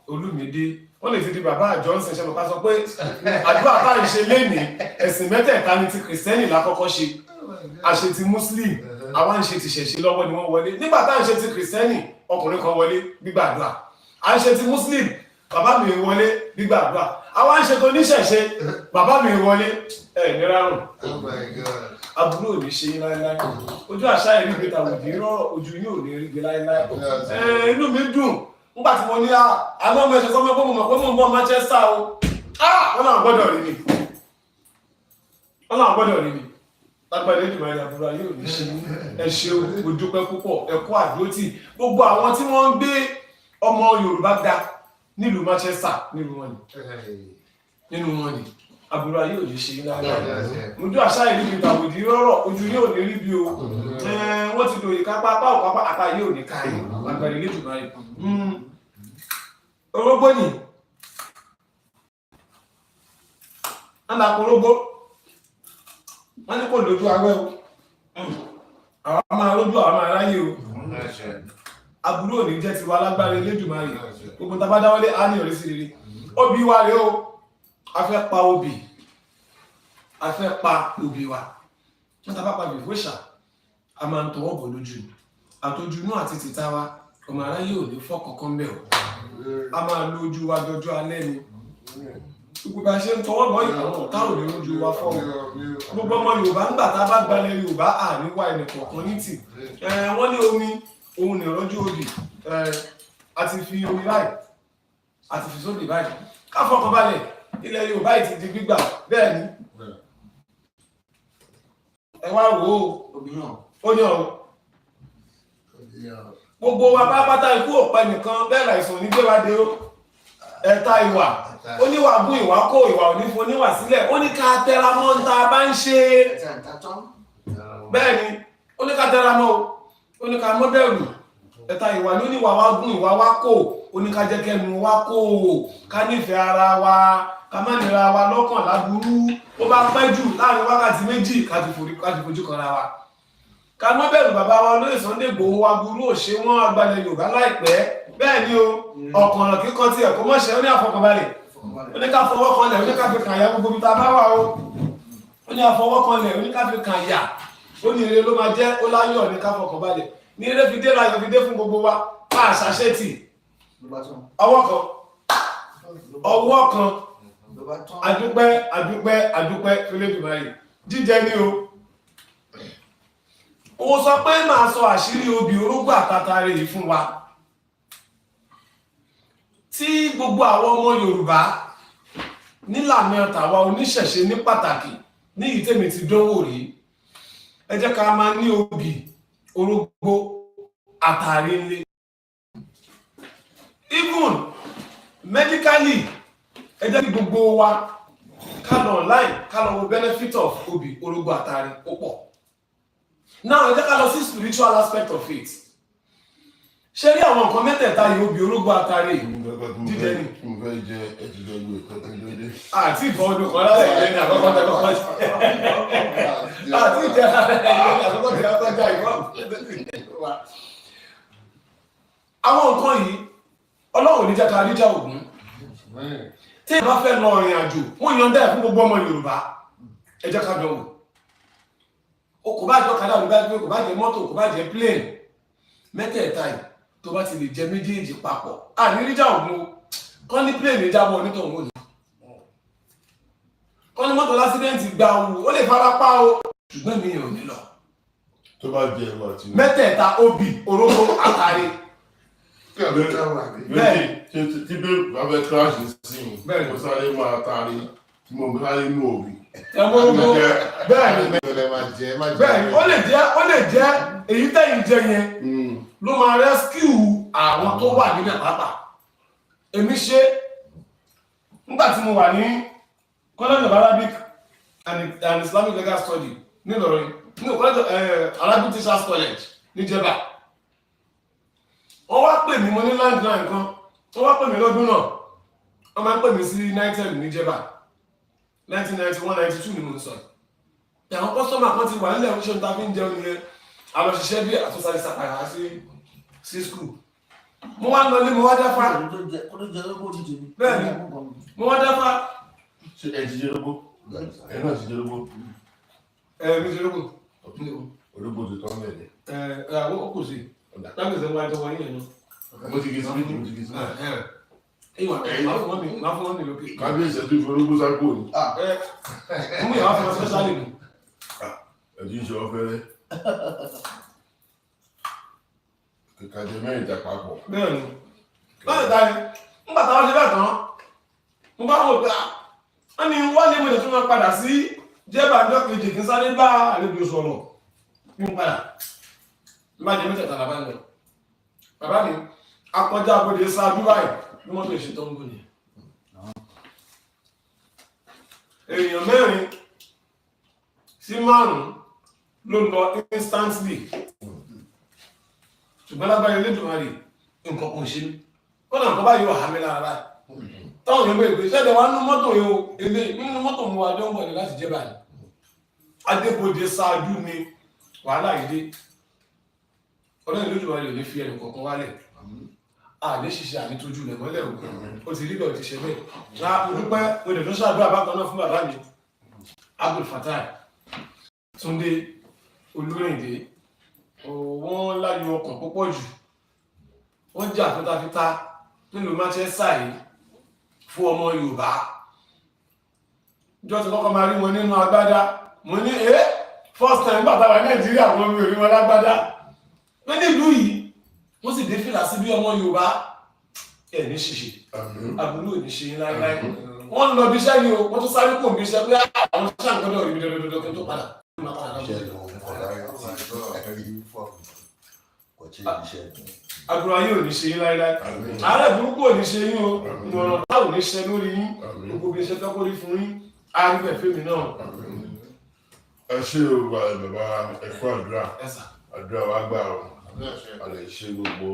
Olúmídé, wọ́n lè ti di bàbá àjọ ń sìn. Ṣe mọ̀ ká sọ pé àdúrà tá à ń ṣe lénìí, ẹ̀sìn mẹ́tẹ̀ẹ̀ta ni. Ti Kìrìsìtẹ́nì lákọ́kọ́ ṣe, àṣe ti Muslim, àwa ń ṣe ti ṣẹ̀ṣe lọ́wọ́ ni wọ́n wọlé. Nígbà tá à ń ṣe ti Kìrìsìtẹ́nì, ọkùnrin kan wọlé, gbígbàdúrà. À ń ṣe ti Muslim, bàbá mi wọlé, gbígbàdúrà. Àwa ń ṣe tó níṣẹ̀ṣe, bàbá mi wọlé. Ẹ̀ nírarùn. Oh my God. Aburú ò ní ṣe yín láéláé. Ojú àṣà ìrí gbé tàwùdí rọ, ojú yín ò ní rí gbé láéláé. Ẹ, inú mi dùn nígbà tí mo ní àwọn ọmọ ẹ̀ṣẹ̀ sọmọ pé mo mọ̀ pé mo ń bọ̀ Manchester o. Wọ́n náà gbọ́dọ̀ rí mi, wọ́n náà gbọ́dọ̀ rí mi. Lágbàdo ìdìbò ẹ̀yà, àbúrò ayé ò ní ṣe yín. Ẹ ṣeun, mo dúpẹ́ púpọ̀. Ẹ kú àdúrótì gbogbo àwọn tí wọ́n ń gbé ọmọ Yorùbá ga nílùú Manchester. Nínú wọn ni, nínú wọn ni. Àbúrò ayé ò ní ṣe yín láéláé. Ojú àṣà ìrí bi tàwùdí rọ́rọ̀, ojú yóò ní rí bí o. Wọ́n ti dòye kápá apá ò kápá apá yóò ní ká yín. Lágbàdo ilé ìdùnnú ayé orógbó ni wọ́n bá korógbó, wọ́n ní kò lójú awẹ́ o. Àwọn máa rójú, àwọn máa ráyè o. Aburú ò ní jẹ́ tiwa lágbára Elédùmarè. Gbogbo tá a bá dáwọ́lé á ní ìrísí rere. Obì wa rèé o. A fẹ́ pa obì, a fẹ́ pa obì wa. Wọ́n tá a bá pa bìfóṣà, a máa ń tọwọ́ bọ̀ lójú ni, àtọjú inú àti tìta wa. Ọmọ aráyé ò ní fọ́ kankan bẹ́ẹ̀ o. A máa lo ojú wa dọjọ́ alẹ́ ni. Gbogbo bá a ṣe ń tọwọ́ bọ̀ yìí, àwọn ọ̀tá ò ní rojú wa fọ́ o. Gbogbo ọmọ Yorùbá, ńgbà tá a bá gbalẹ̀ Yorùbá, àní wá ẹnì kọ̀ọ̀kan ní tì. Wọ́n ní omi òun ní ìrọ́jú obì. A ti fi omi báyìí, a ti fi sóbì báyìí. Ká fọkàn balẹ̀, ilẹ̀ Yorùbá yìí ti di gbígbà. Bẹ́ẹ̀ ni, ẹ wá wò ó. Ó ní ọ̀rọ̀ gbogbo wa pátápátá, ikú òpẹ nìkan bẹ́ẹ̀, láìsàn ní gbé wa dé o. Ẹ̀ta ìwà oníwà gún ìwà kó ìwà òní fún oníwà sílẹ̀. Ó ní ká tẹra mọ́ ń tá a bá ń ṣe. Bẹ́ẹ̀ ni, ó ní ká tẹra mọ́ o. Ó ní ká mọ́ bẹ̀rù. Ẹ̀ta ìwà ní oníwà wa gún ìwà wa kó. Ó ní ká jẹ́ kẹ́nu wa kó o, ká nífẹ̀ẹ́ ara wa, ká má nira wa lọ́kàn láburú. Ó bá pẹ́ jù láàrin wákàtí 2, ká ti fojú kanra wa. Ká má bẹ̀rù bàbá wa olóyè Sunday Igboho wa, burú ò ṣe wọ́n, agbalẹ̀ Yorùbá láìpẹ́. Bẹ́ẹ̀ ni o. Ọ̀kànràn kíkan tiẹ̀ kó mọ̀ ṣe. Ó ní àfọkànbalẹ̀, ó ní ká fọwọ́ kanlẹ̀, ó ní ká fi kàn yà gbogbo ibi tá a bá wà o. Ó ní àfọwọ́ kanlẹ̀, ó ní ká fi kàn yà. Ó ní ire ló máa jẹ́. Ó láyọ̀ ní ká fọkànbalẹ̀ ní ire fi dé, láyọ̀ fi dé fún gbogbo wa. Bá a ṣàṣetì, ọwọ́ kan, ọwọ́ kan. Adúpẹ́, adúpẹ́, adúpẹ́ f'Ẹlẹ́dùmarè. Jíjẹ ní o. Ó sọ pé màá sọ àṣírí obì, orógbó àtàtàrẹ yìí fún wa, tí gbogbo àwọn ọmọ Yorùbá nílànà tàwa oníṣẹ̀ṣe ní pàtàkì ní ìyí tèmi ti dánwò rí. Ẹ jẹ́ ká máa ní obì, orógbó, àtàrí ńlẹ̀. Even medically, ẹ jẹ́ kí gbogbo wa ká lọ online, ká lọ wo benefit of obì, orógbó, àtàrí. Ó pọ̀. Now, ẹ jẹ́ ká lọ sí spiritual aspect of it. Ṣé rí àwọn nǹkan mẹ́tẹ̀ẹ̀ta yìí, obì, orógbó, àtàrí, jíjẹ ni. Mo fẹ́ jẹ, ẹ ti jẹ gbé ìtọ́jú lóde. Àti ìfọ̀ ọdún kan lálẹ́ ìjẹ́ ní àkọ́kọ́ tẹ kọ́kọ́ jẹ, àti ìjẹ́ lálẹ́ ìjẹ́ ní àkọ́kọ́ tẹ kọ́kọ́ jẹ ìfọ̀. Àwọn nǹkan yìí, Ọlọ́run ò ní jẹ́ ká ríjà ògún. Tí ìbá fẹ́ lọ ìrìn àjò, wọ́n yọ̀ǹda ẹ̀ fún gbogbo ọmọ Yorùbá. Ẹ jẹ́ ká dánwò o. Kò bá jọ kádà ló bá gbé, kò bá jẹ mọ́tò, kò bá jẹ plane, mẹ́tẹ̀ẹ̀ta yìí, tó bá ti lè jẹ méjèèjì papọ̀, àní ríjà ògún o. Kọ́ ní plane jábọ̀, onítọ̀hún òní kọ́ ní mọ́tò l'accident gba owó, ó lè fara pa o, ṣùgbọ́n mi ò ní lọ. Tó bá jẹ ẹwà tí. Mẹ́tẹ̀ẹ̀ta, obì, orógbó, àtàrí. Bẹ́ẹ̀ tí bẹ́ẹ̀ bá fẹ́ crash sí i, Bẹ́ẹ̀. mo sáré máa taari tí mo sáré nú òbí. Ẹ̀mọ́ orógbó, bẹ́ẹ̀ ni. Bẹ́ẹ̀ ni, ó lè jẹ́ èyí tẹ̀yìn jẹ yẹn ló máa rescue àwọn tó wà níbẹ̀ pàápàá. Èmi ṣe nígbà tí mo wà ní College of Arabic and Islamic Legal Study nílọrin, ní College of Arabic Teachers College ní Jẹ̀bà. Wọ́n wá pè mí, mo ní landline kan. Wọ́n wá pè mí lọ́dún náà, wọ́n máa ń pè mí sí nitel ní Jẹ̀bà. 1991, 92 ni mo ń sọ yìí. Àwọn customer kan ti wà nílẹ̀, oníṣẹ́ ta fi ń jẹun nìyẹn. A lọ ṣiṣẹ́ bí àtúnṣe sàpàrà sí school. Mo wá lọ ní mo wá dáfá. Kó tó jẹ lóko ti tèmi. Bẹ́ẹ̀ni. Mo wá dáfá. Ṣé ẹ ti jẹ orógbó? Ẹ náà ti jẹ orógbó? Ẹ mi ti rógbò. Orógbó ti tán lẹ̀ ni. Ẹ ẹ, àwọn kò sí. Ọ̀dà. Lágbèsè wọn àjọ wọ̀nyí yẹn náà. Mo ti gé sí méjì, mo ti gé sí méjì. Ìwà máa fún wọn mi, máa fún wọn mi lókè. Kábíyèsí, ẹ tún fi orógbó sápò ni. Ẹ mú ìyàwó fún wọn specially ni. Ẹ ti ń ṣe ọfẹrẹ. Kíkà jẹ mẹ́rin jà papọ̀. Bẹ́ẹ̀ni. Báyìí ta ni nígbà táwọn ṣe bẹ́ẹ̀ tán, mo bá wò pé ah, wọ́n ní wọ́n ní mo lè tún máa padà sí jẹ́bà ọjọ́ kejì kí n sáré bá àlejò sọ̀rọ̀ kí n padà. N bá jẹ mẹ́tẹ̀ẹ̀ta làbá ń lọ. Bàbá mi, akọjá agbóde ṣáájú báyìí bí wọ́n tó ṣe tó ń gùn ni. Èèyàn mẹ́rin sí márùn-ún ló lọ instantly, ṣùgbọ́n lágbára Elédùmarè, nǹkan kan ṣe mí. Kódà nǹkan báyìí wà há mi lára báyìí táwọn èèyàn bẹ̀rẹ̀ pé ṣẹ́dẹ̀ wá nínú mọ́tò yìí o. Èlé nínú mọ́tò mu wa jọ ń bọ̀ ní láti jẹ́ báyìí. Adébòde ṣáájú ni wàhálà yìí dé. Ọlọ́run Elédùmarè ò ní fi ẹnì kọ̀ọ̀kan wálẹ̀. Àní ṣiṣẹ́, àní tójú rẹ̀ mọ́lẹ̀ o. Ó ti rí bẹ́ẹ̀, ó ti ṣe bẹ́ẹ̀. Ra mo dúpẹ́, mo lè tún ṣàdúrà bákan náà fún bàbá mi, Abdul Fatai Túndé Olúrìndé. Wọ́n láyọ̀ ọkàn púpọ̀ jù. Wọ́n jà fitafita nílùú Manchester yìí fún ọmọ Yorùbá. Ìjọ ti kọ́kọ́ máa rí wọn nínú agbádá, mo ní ẹ́ first time bàbá wa Nàìjíríà, wọn mi ò rí wọn lágbádá pé nílùú yìí, wọ́n sì dé fìlà sí bí ọmọ Yorùbá. Ẹ̀ ní ṣìṣe. Àmín. Àbúrò ò ní ṣe yín láíláí. Wọ́n ń lọ bí iṣẹ́ ni o, wọ́n tún sáré kò bí iṣẹ́ pé àwọn ṣàǹgbọ́dọ̀ rí mi dandandandan kí n tó padà. Iṣẹ́ ló ń kọ́ láti rí fọ́ọ̀mù kò tí ì iṣẹ́ ni. Àbúrò ayé ò ní ṣe yín láíláí. Àmín. Àárẹ̀ burúkú ò ní ṣe yín o. Àmín. Ìmọ̀ràn táwọn ò ní ṣe lórí yín. Àmín. Gbogbo bí iṣẹ́ tọ́kọ́ rí fún yín, á rí bẹ̀ fẹ́mi náà. Ẹ ṣé o bàbá, ẹ kú àdúrà. Ẹ sà. Àdúrà wa gbà o. A lè ṣe gbogbo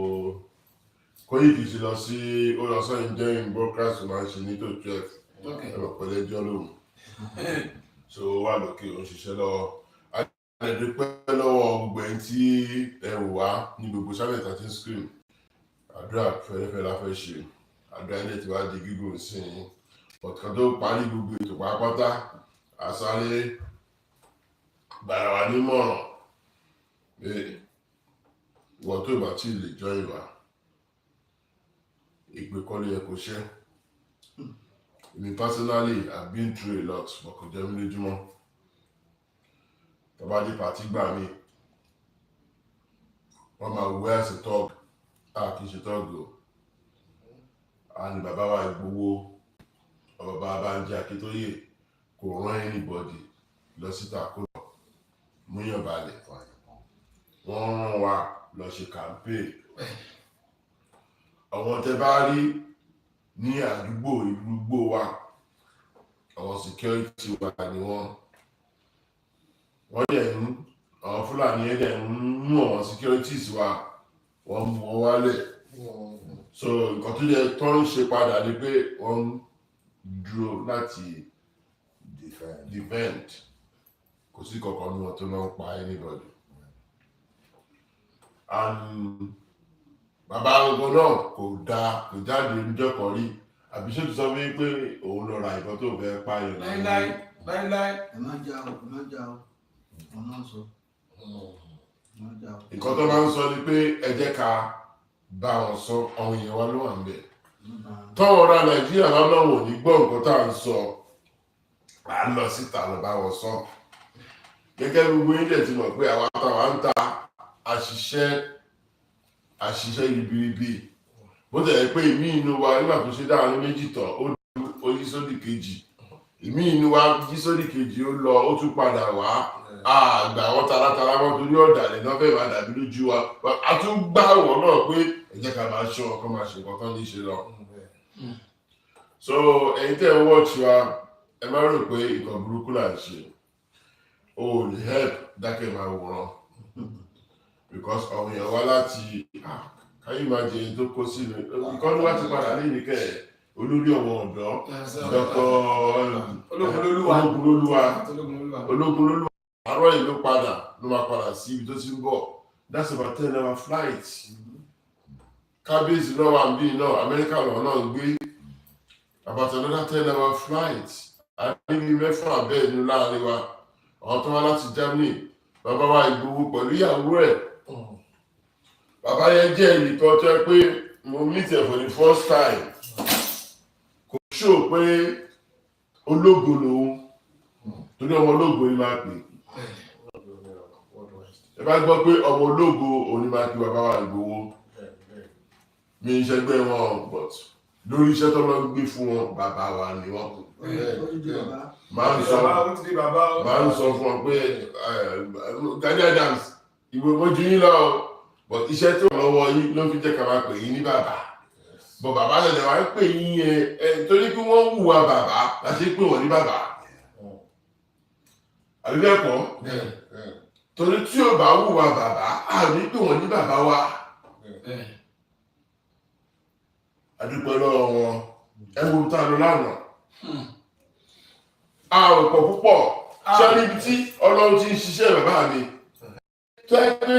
Kóyìkì ti lọ sí, ó lọ sẹ́yìn jẹ́ broadcast máa ń ṣe ní tó 12. Ẹ mọ̀ pẹ̀lú ẹjọ́ lóhùn so ó wà lókè, ó ń ṣiṣẹ́ lọ́wọ́. A lè dúpẹ́ lọ́wọ́ gbogbo ẹni tí ẹ wò wá ní gbogbo channel thirteen screen. Àdúrà fẹ́rẹ́fẹ́ la fẹ́ ṣe. Àdúrà ilé tí wàá di gígùn sí i, but kan tó parí gbogbo ètò pátápátá, àsáré gbàrà wá nímọ̀ràn pé ìwọ tó bá tí ì lè join wa, ìpè kọ́ ló yẹ kó ṣe. Èmi personally, I've been through a lot, but kò jẹ́ mi lójúmọ́. Tó bá dé party gbà mí, wọ́n máa wẹ́ as a thug. A kì í ṣe thug o. A ní bàbá wa Ìgbòho, bàbá Bánjí Akíntóyè, kò rán anybody lọ síta kó lọ múyàn balẹ̀. Wọ́n rán wa lọ ṣe campaign. Àwọn tẹ bá rí ní àdúgbò ìlúgbò wa, àwọn security wa ni wọ́n dẹ̀ ń, àwọn Fúlàní ẹ̀ dẹ̀ ń mú àwọn securities wa, wọ́n mú wọn wálẹ̀. So nǹkan tó yẹ tó ń ṣe padà ni pé wọ́n ń dúró láti defend. Defend. Kò sí kankan nínú wọn tó lọ ń pa anybody. And bàbá ogun náà kò dáa, kò jáde níjọ́ kan rí, àbí ṣé tó sọ fún mi pé òun lọ ra ìbọn tó fẹ́ pààyàn? Láíláí, láíláí. Ẹ má já o, ẹ má já o, wọn náà sọ ẹ má já o. Nǹkan tó máa ń sọ ni pé ẹ jẹ́ ká bá wọn sọ. Àwọn èèyàn wa ló wà ń bẹ̀. Ẹ má bá wọn. Tọ́wọ́n ará Nàìjíríà bá lọ́wọ́ ò ní gbọ́ nǹkan tá à ń sọ, à ń lọ síta lọ bá wọn sọ. Gẹ́gẹ́ bí gbogbo yín dẹ̀ ti mọ̀ pé àwa táwa ń ta àṣìṣe, àṣìṣe ribiribi, bó tẹ̀ jẹ́ pé ìmí inú wa nígbà tó ṣe dáhùn méjì tán, ó dúró, ó yí sódì kejì. Ìmí inú wa yí sódì kejì, ó lọ, ó tún padà wá. Àgbà àwọn taratara wọn torí ọ̀dàlẹ̀ náà fẹ́ẹ́ máa dàbí lójú wa. A tún gbà wọ́n náà pé ẹ jẹ́ ká máa ṣọ́ ọkọ, máa ṣe nǹkan tán ní í ṣe lọ. So ẹ̀yin tẹ́ ń watch wa, ẹ má rò pé nǹkan burúkú là ń ṣe. O ò lè help dákẹ́ máa wòran, because àwọn èèyàn wá láti káyé máa jẹ ẹni tó kó sínú ìkọ́ni wá ti padà ní ìníkẹ́ olórí ọ̀wọ̀n ọ̀dọ́, Dr. Ológunlolúwa. Ológunlolúwa. Ológunlolúwa. Ológunlolúwa, àárọ̀ yìí ló padà, ló máa padà sí ibi tó ti ń bọ̀. That's about 10-hour flight. Kábíyèsí náà wà níbí náà, Amẹ́ríkà lọ́wọ́ náà ń gbé, about another 10-hour flight. A níbi mẹ́fà bẹ́ẹ̀ ní láàrin wa, àwọn tó wá láti Germany. Bàbá wa Ìgbòho pẹ̀lú ìyàwó rẹ̀, bàbá yẹn jẹ́ ẹnìkan tó yẹ pé mo meet ẹ̀ for the first time, kò ṣó pé ológo lòun, torí ọmọ ológo ni máa pè. Ẹ bá gbọ́ pé ọmọ ológo òun ni máa pè bàbá wa Ìgbòho. Mi ń ṣẹgbẹ́ wọn, but lórí iṣẹ́ tó lọ ń gbé fún wọn, bàbá wa ni wọ́n. Ó ti di bàbá. Máa ń sọ Bàbá, ó ti di bàbá o. Máa ń sọ fún wọn pé Gani Adams, ìwé mojú yín lọ, but iṣẹ́ tó lọ́wọ́ yín ló fi jẹ́ ká máa pè yín ní bàbá. But bàbá ṣẹ̀ṣẹ̀ wá ń pè yín yẹn ẹ torí pé wọ́n hùwà bàbá la ṣe pè wọ́n ní bàbá, àbí bẹ́ẹ̀ kọ́? Torí tí ò bá hùwà bàbá, àní pè wọ́n ní bàbá wa. Adúpẹ́ lọ́wọ́ wọn. Ẹ wo tá a lọ lánàá, a ò pọ̀ púpọ̀. Ṣé níbi tí Ọlọ́run ti ń ṣiṣẹ́, bàbá mi, tó ẹ pé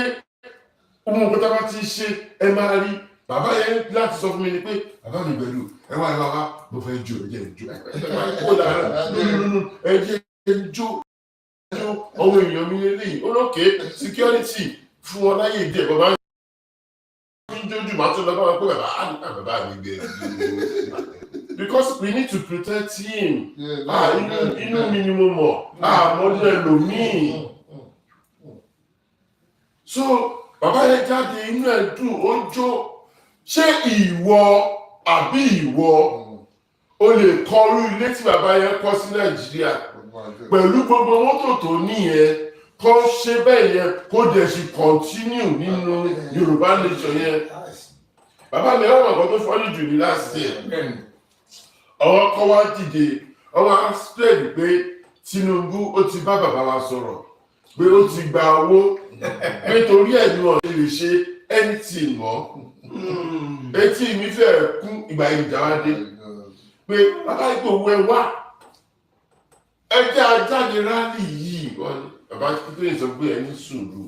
ohun nǹkan tá a bá ti ṣe, ẹ máa rí bàbá yẹn láti sọ fún mi ni pé, "Bàbá mi pẹ̀lú ẹ wá, ẹ wá wá, mo fẹ́ jó, ẹ jẹ́ n jó." Ẹ máa kó lára nínú, ẹ jẹ́ n jó jó. Ọmọ èèyàn mi lélẹ́yìí olókè security fún wọn láyé díẹ̀. Bàbá ń jójú, màá tún lọ bá wọn pé bàbá á ní bàbá mi gbẹ, because we need to protect him. Ah, inú mi ni mo mọ̀, ah, mo ní ẹlòmíì. So bàbá yẹn jáde, inú ẹ̀ dùn, ó jó. Ṣé ìwọ àbí ìwọ o lè kọrú ilé tí bàbá yẹn kọ́ sí Nàìjíríà pẹ̀lú gbogbo mọ́tò tó níyẹn, kọ́ ṣe bẹ́ẹ̀ yẹn, kó dẹ̀ sì continue nínú Yorùbá Nation yẹn? Bàbá mi, ọ̀rọ̀ kan tó fọ́nì jù ní last year, àwọn kan wá dìde, ọwọ́ á spread pé Tinubu ó ti bá bàbá wa sọ̀rọ̀, pé ó ti gba owó, nítorí ẹ̀ ní wọ́n lè ṣe anything mọ́. Etí mi fẹ́ kún. Ìgbà ìjà wa dé pé bàbá Ìgbòho, ẹ wá, ẹ jẹ́ ajáde rally yìí. Wọ́n ní bàbá Akíntóyè sọ pé ẹni sùúrù,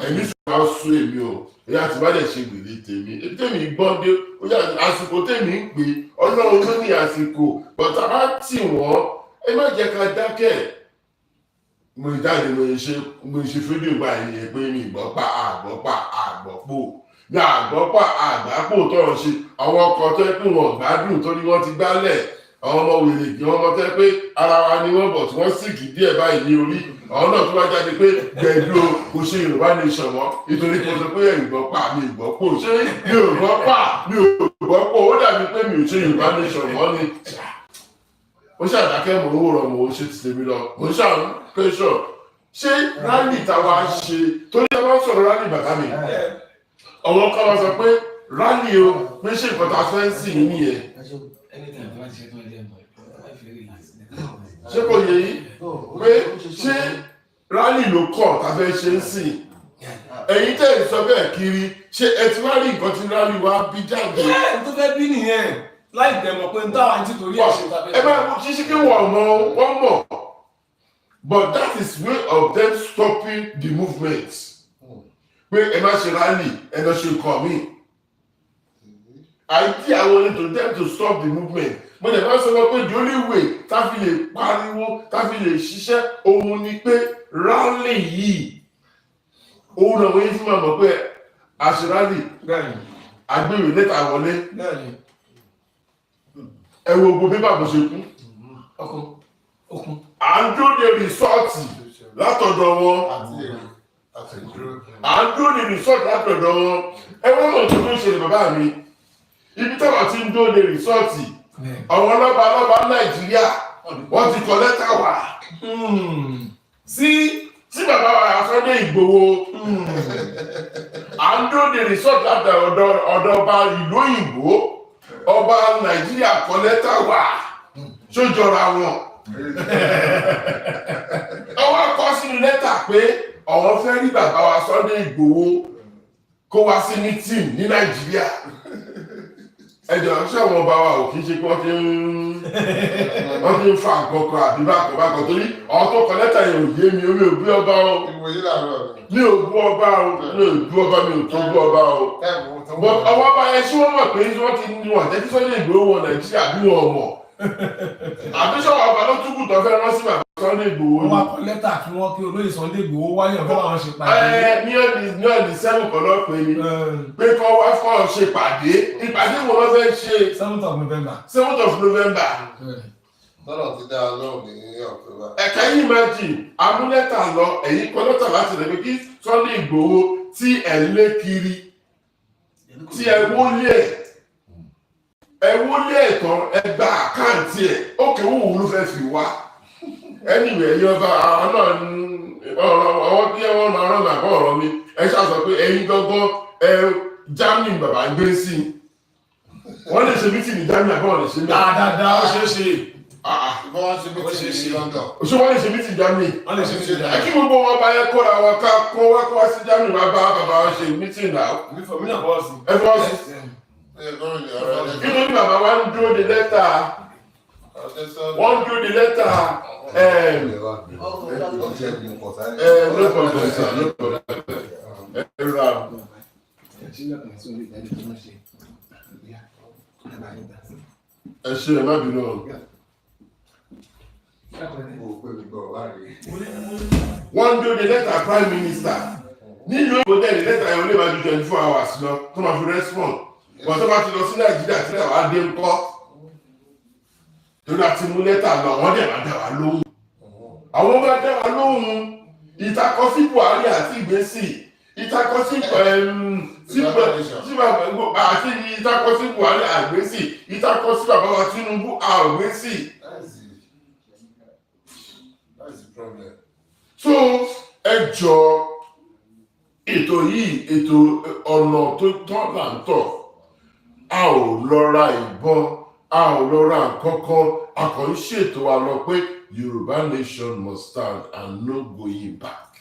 ẹni sùúrù á sú èmi o. Èyí àti bá dẹ̀ ṣe gbèlè tèmi, èmi tèmi gbọ́n dé, ó yà àsìkò tèmi ń pè. Ọlọ́run ló ní àsìkò bọ̀tà bá tì wọ́n, ẹ má jẹ́ ká dákẹ́. Mo jáde, mo ṣe fídíò báyìí yẹn pé mi gbọ́ pa àgbọ́ pa àgbọ́ pò ní àgbọ́ pa àgbápò tọrọ ṣe. Àwọn ọkọ̀ tó yẹ pé wọn gbádùn torí wọ́n ti gbálẹ̀ àwọn ọmọ wèrè kí wọ́n mọ tẹ́ pé ara wa ni wọ́n bọ̀ tí wọ́n sì kì díẹ̀ báyìí ní orí. Àwọn náà tó wá jáde pé gbẹ̀dú o, kò ṣe Yorùbá Nation mọ́, nítorí kò sọ pé ìgbọ́ pa mi ìgbọ́ pò. Ṣé mi ò gbọ́ pa, mi ò gbọ́ pò, ó dàbí pé mi ò ṣe Yorùbá Nation mọ́ ni. Ó ṣàdákẹ́, mò ń wòrán, mò ń ṣe ti tèmi lọ, mò ń ṣàrùn pẹ́ṣọ̀. Ṣé rally táwa ṣe, torí ẹ bá ń sọ̀rọ̀ rally, bàbá mi, àwọn kan wá sọ pé rally o, pé ṣé nǹkan tá a fẹ́ ń sìn yín nìyẹn? Anytime tí wọ́n ti ṣe tán, ẹjẹ́ mọ̀ ẹ́ fi relax. Ṣé kò yẹ yín pé ṣé rally ló kọ̀ tá a fẹ́ ṣe ń sìn? Ẹ̀yin tẹ̀ ń sọ bẹ́ẹ̀ kiri, ṣé ẹ ti wá rí nǹkan tí rally wa bí jáde? Ẹ tó fẹ́ bí nìyẹn, láì dẹ̀ mọ̀ pé n táwa ń títorí ẹ̀ ṣe tàbí. Ẹ máa ṣíṣí kí wọ́n mọ̀, wọ́n mọ̀, but that is way of them stopping the movement, pé ẹ má ṣe rally, ẹ lọ ṣe nǹkan míì. Idea àwọn ni to them to stop the movement. Mo dẹ̀ máa sọ wọn pé the only way tá fi lè pariwo, tá fi lè ṣiṣẹ́, òun ni pé rally yìí, òun náà wọ́n yín fún wa mọ̀ pé a ṣe rally, agbèrè lẹ́tà wọlé. Ẹ wo gbogbo pépà bó ṣe kú. Ọkùn okun. À ń dúró de result látọ̀dọ̀ wọn. Àti dúró. À ń dúró de result látọ̀dọ̀ wọn. Ẹ wọ́n mọ̀ tó ń ṣẹlẹ̀, bàbá mi, ibi táwọn ti ń dúró de result, àwọn ọlọ́ba ọlọ́ba Nàìjíríà, wọ́n ti kọ lẹ́tà wá sí tí bàbá wa Sunday Ìgbòho. À ń dúró de result látọ̀dọ̀ ọ̀dọ̀ ọba ìlú òyìnbó, ọba Nàìjíríà kọ lẹ́tà wá. Sójọra wọn, ọwọ́ kọ sínú lẹ́tà pé àwọn fẹ́ rí bàbá wa Sunday Ìgbòho, kó wá sí meeting ní Nàìjíríà. Ẹ jọ, ṣé àwọn ọba wa ò kì í ṣe pé wọ́n ti ń fa nǹkan kan àbí bákan bákan? Torí àwọn tó kọ lẹ́tà yẹn ò yé mi. Omi ò bí ọba o. Ìwòye làárọ̀ ni. Mi ò bú ọba o, mi ò bú ọba, mi ò tó bú ọba o. Táìmù tó But ọwọ́ bá yẹn, ṣé wọ́n mọ̀ pé wọ́n ti ní wọn àtẹ́tí Sunday Igboho wọ Nàìjíríà, bí wọn mọ̀? Àbí sọ̀rọ̀ ọba ló túkù tó fẹ́ rán sí bàbá Sunday Igboho Wọ́n ni? wá kọ lẹ́tà kí wọ́n kí olóyè Sunday Igboho wáyé ọ̀fẹ́ làwọn ṣe pàdé. Ẹ ní ọ̀dì 7 kan náà pé ni pé kọ́ wá fọ́ ṣe pàdé. Ìpàdé wo ló fẹ́ ṣe? 7th of November. 7th of November. Tọ́lọ̀ ti dá a lóhùn ní October. Ẹ̀ka yìí imagine amúlẹ́tà lọ, ẹ̀yìn kọ lẹ́tà láti rẹ̀ pé kí Sunday Igboho tí ẹ̀ ń lé kiri, tí ẹ wọlé ẹ wọlé ẹ̀ tán, ẹ gba account ẹ̀. Ókè, wọ́n ló fẹ́ fi wá? Anyway, ẹ̀yin ọba, àwọn náà ń ọ̀rọ̀ àwọn tí wọ́n máa rán màbọ̀ ọ̀rọ̀ mi. Ẹ ṣàṣọ pé ẹ̀yin gángan ẹ Germany bàbá ń gbé sí, wọ́n lè ṣe meeting ní Germany àbọ̀ wọ́n lè ṣe mẹ́? Dáadáa, ó ṣeé ṣe. Ìbọn wọn ṣe Ó ṣeé meeting ní ṣe. London. Ṣé wọ́n lè ṣe meeting Germany? Wọ́n lè ṣe meeting. Ẹ kí gbogbo wọn bá yẹ kóra wọn ká kó wá kó wá sí Germany, wá bá bàbá wọn ṣe meeting náà. Mi fọ mí náà fọwọ́ sí. Ẹ fọwọ́ sí. Ó yẹ kó rìn ọ̀rọ̀ Kí ló ní bàbá wa ń dúró de lẹ́tà? Wọ́n ń dúró de lẹ́tà. No problem, sir, no problem. Ẹ rà. Ẹ ṣe, ẹ má bínú o. Wọ́n ń dúró de lẹ́tà prime minister nílùú èkó dẹ̀ ní lẹ́tà yẹn, ó lè máa ju 24 hours lọ tó máa fi respond. Wọ́n tó bá ti lọ sí Nàìjíríà tí lẹ́tà wá dé ńkọ́? Torí a ti mú lẹ́tà lọ, wọ́n dẹ̀ máa dá wa lóhùn. Àwọn bá dá wa lóhùn. Ìtakọ sí Buhari àti ìgbésí ìtakọ sí sí àti ìtakọ sí Buhari àgbésì, ìtakọ sí bàbá wa Tinubu àgbésì. That's the problem. So ẹ jọ, ètò yìí, ètò ọ̀nà tó tọ́ là ń tọ̀. A ò lọ ra ìbọn, a ò lọ ra nǹkan kan. A kàn ń ṣètò wa lọ pé Yorùbá nation must stand and no going back,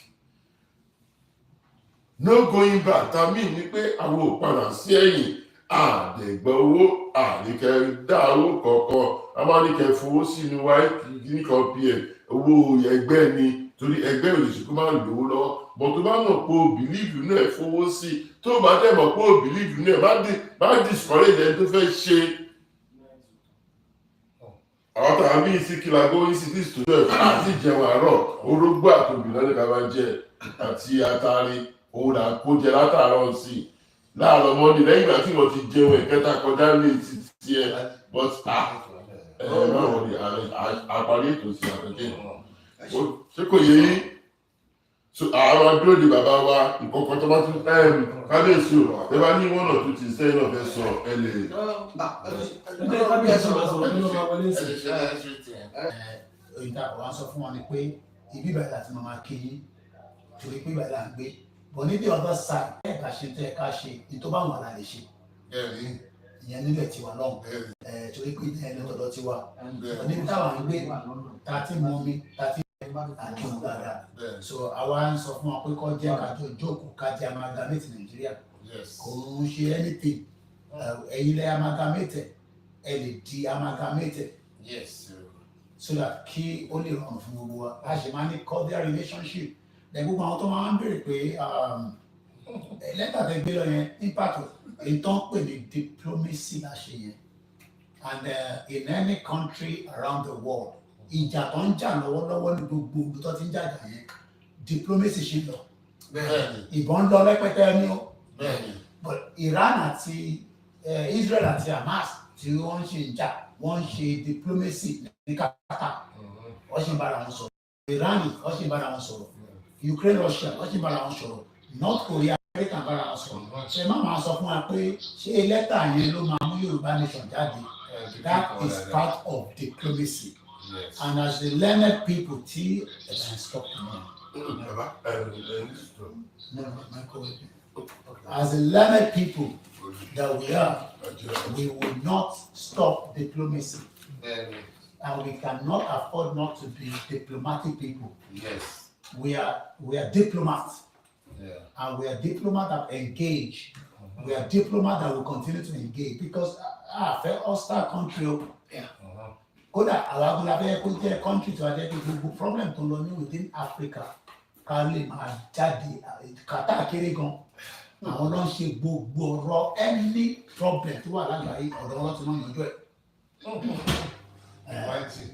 no going back. Tàmí ni pé àwọn ò padà sí ẹ̀yìn. Àdẹ̀gbẹ́ owó àníkẹ́ dá owó kọ̀ọ̀kan, a máa ní kẹ́ fowó sínú wáyé nìkan pm owó ẹgbẹ́ ni, torí ẹgbẹ́ òṣìṣẹ́ kó máa ń lówó lọ́wọ́. Bọ̀ tó bá mọ̀ pé o believe inú ẹ̀, fowó sí. Tó bá dẹ̀ mọ̀ pé o believe inú ẹ̀, má discourage ẹni tó fẹ́ ṣe. Àwọn tàbí bíi sí kìlágó sí 11 àti ìjẹun àárọ̀, orógbó àtòbí lọ́dẹ̀ ká máa jẹ àti àtàrí òun là ń kó jẹ látàárọ̀ sí i láàárọ̀ Monday, lẹ́yìn ìgbà tí wọ́n ti jẹun ẹ̀kẹta kọjá lé ti tiẹ̀. But ah, ẹ má wọlé, àparí ètò sí àtẹ̀kẹ́. Ṣé kò yé yín? So àwọn adúró de bàbá wa ìkọ̀kọ̀ tó bá tún kábíyèsí o. Ẹ bá ní one or two things sẹ́yìn náà fẹ́ sọ, ẹ lè. Ẹ kábíyèsí máa sọ̀rọ̀ nínú ọmọ wọlé sí. Ìta wa sọ fún wa ni pé ibi ìbàdàn láti máa kí yín, torí pé ìbàdàn là ń gbé. But ní the other side, ẹ̀ ká ṣe tẹ́ ẹ ká ṣe ní tó bá wọn là lè ṣe ìyẹn nílẹ̀ tiwa lọ́hùn ẹ̀, torí pé ìyẹn lọ́tọ̀ọ̀dọ̀ tiwa. But níbi táwa ń gbé, ta ti mọ mi, ta ti àkíwọn dáadáa. So àwa ń sọ fún wa pé kó jẹ́ ká jọ jókòó, ká jẹ́ amalgamate Nàìjíríà. Kò ń ṣe anything. Ẹ̀yin lẹ́ amalgamate, ẹ lè di amalgamate so that kí ó lè rọrùn fún gbogbo wa. A ṣe máa ní cordial relationship. Then gbogbo àwọn tó máa ń béèrè pé lẹ́tà tẹ gbé lọ yẹn, impact ìtàn pè ní diplomacy la ṣe yẹn. And in any country around the world, ìjà tó ń jà lọ́wọ́lọ́wọ́ ní gbogbo ìlú tó ti ń jàjà yẹn, diplomacy ṣe ń lọ. Ìbọn ń lọ rẹpẹtẹ ní o. But Iran àti Israel àti Hamas tí wọ́n ń ṣe ìjà, wọ́n ń ṣe diplomacy ní Qatar, wọ́n sì ń bára wọn sọ̀rọ̀. Iran, wọ́n sì ń bára wọn sọ̀rọ̀. Ukraine, Russia, wọ́n sì ń bára wọn sọ̀rọ̀. North Korea, America ń bára wọn sọ̀rọ̀. Ṣe má máa sọ fún wa pé ṣé lẹ́tà yẹn ló máa mú Yorùbá nation jáde? That is part of diplomacy. And as the learned people tí ẹ̀ stop me. Bàbá ẹ ẹ ní sùúrù. No, Michael. As the learned people that we are, we will not stop diplomacy. And we cannot afford not to be diplomatic people. We are diplomats. And we are diplomats that engage. We are diplomats that will continue to engage because a fẹ́ hostile country o. Kódà àwa agbóla fẹ́ kó jẹ́ country tó wá jẹ́ pé gbogbo problem tó ń lọ ní within Africa, ká lè máa jáde kàtà kéré gan. Àwọn ló ń ṣe gbogbo ọ̀rọ̀. Any problem tó wà lágbàáyé, ọ̀dọ̀ wọn ti máa yanjú ẹ̀. Mighty.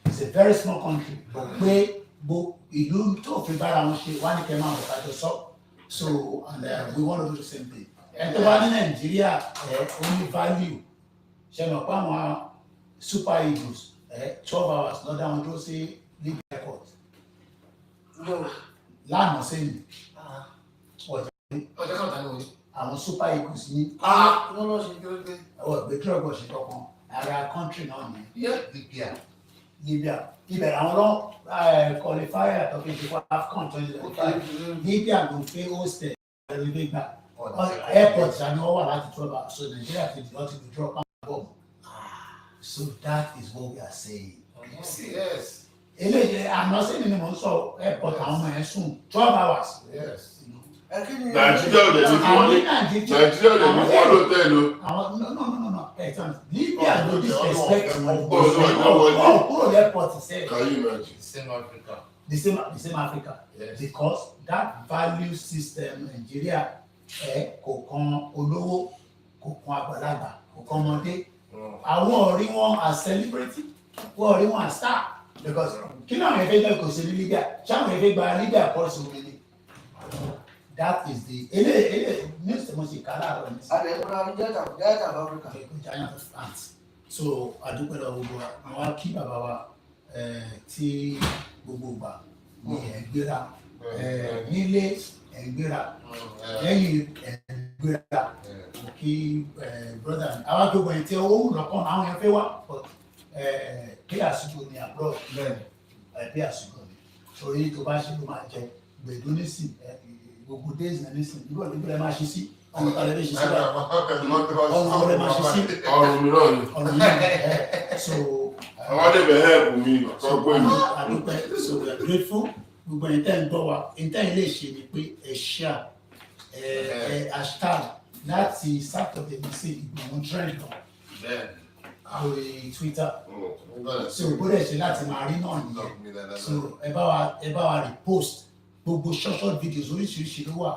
It's a very small country, but pé gbo ìlú tó fi bára wọn ṣe wá ní kẹ́ máa bọ̀ kájọ sọ. So and we want to do the same thing. Ẹ tó bá ní Nàìjíríà ẹ ó ní value. Ṣe mọ̀ pé àwọn Super Eagles ẹ 12 hours lọ́dọ̀ àwọn dúró sí Libya airport lánàá sẹ́yìn ọjà. Ọjọ́ kan tà ní wọlé. Àwọn Super Eagles ní Wọ́n lọ ṣe kí ló dé? Ọ̀ gbé drug ọ̀ṣẹ̀ kankan ara country náà ni. Libya. Libya, ibẹ̀ àwọn lọ qualifier tó fi ṣe fún AFCON 2025. Libya ló fẹ́ host ẹ̀ ló gbà. Airport ṣàní wọ́n wà láti 12 hours. So Nigeria ti wọ́n ti withdraw pàmò. So that is what we are saying. Yes. Eléyìí àná sí ni mò ń sọ, airport àwọn ọmọ yẹn sùn 12 hours. Ẹ kí ni? Nàìjíríà ò dẹ̀ ní fún wọn ní Àwọn Nàìjíríà Nàìjíríà ò dẹ̀ ní fún wọn lótẹ́ẹ̀lì o. Àwọn no, ẹ̀ tán Libya ló disrespect wọn. Wọlé. Ọ̀ kúrò ní airport sẹ́yìn. Can you imagine? Same Africa. The same Africa. Yes. Because that value system Nigeria ẹ kò kan olówó, kò kan àgbàlagbà, kò kan ọmọdé. Àwọn ò rí wọn as celebrity, wọn ò rí wọn as star, because kí náà àwọn ẹgbẹ́ jẹ́ kò sí ní Libya? Ṣé àwọn ẹgbẹ́ gba Libya kọ́ sí omi ni? That is the ele news tí mo ṣe kà láàárọ̀ ní sí. Adé ìmúra ní giant of Africa. Giant of ants. So àdúpẹ́ lọ gbogbo wa. Àwọn á kí bàbá wa tí gbogbo ìgbà ní ẹ̀ ń gbéra nílé, ẹ̀ ń gbéra lẹ́yìn, ẹ̀ ń gbéra. Mo kí brother mi. Àwọn gbogbo ẹ̀ tí owó wù lọ́kàn àwọn yẹn fẹ́ wá, but pay as you go ní abroad. Pay as you go ní torí tó bá ṣe ló máa jẹ gbèdú nísìn gbogbo days náà nísìn. Irú ọ̀dọ́ ìbílẹ̀ máa ṣe sí ọmọ tàbí lè ṣe sí báyìí, ọmọ ọ̀rẹ́ máa ṣe sí. Ọrùn mi náà ni. Ọ̀rọ̀ yìí ẹ̀ so. Àwọn àdébẹ̀ help mi kọ́ pé mi. Àdúpẹ́. So we are grateful. Gbogbo ẹ̀yin tẹ́ ń gbọ́ wa, ẹ̀yin tẹ́ ń lè ṣe ni pé ẹ share ẹ hashtag. Láti Saturday ní sí Ìgbòho trend gan lórí Twitter, so bó dẹ̀ ṣe láti máa rí náà nìyẹn. So ẹ bá wa repost gbogbo short short videos, oríṣiríṣi ló wà.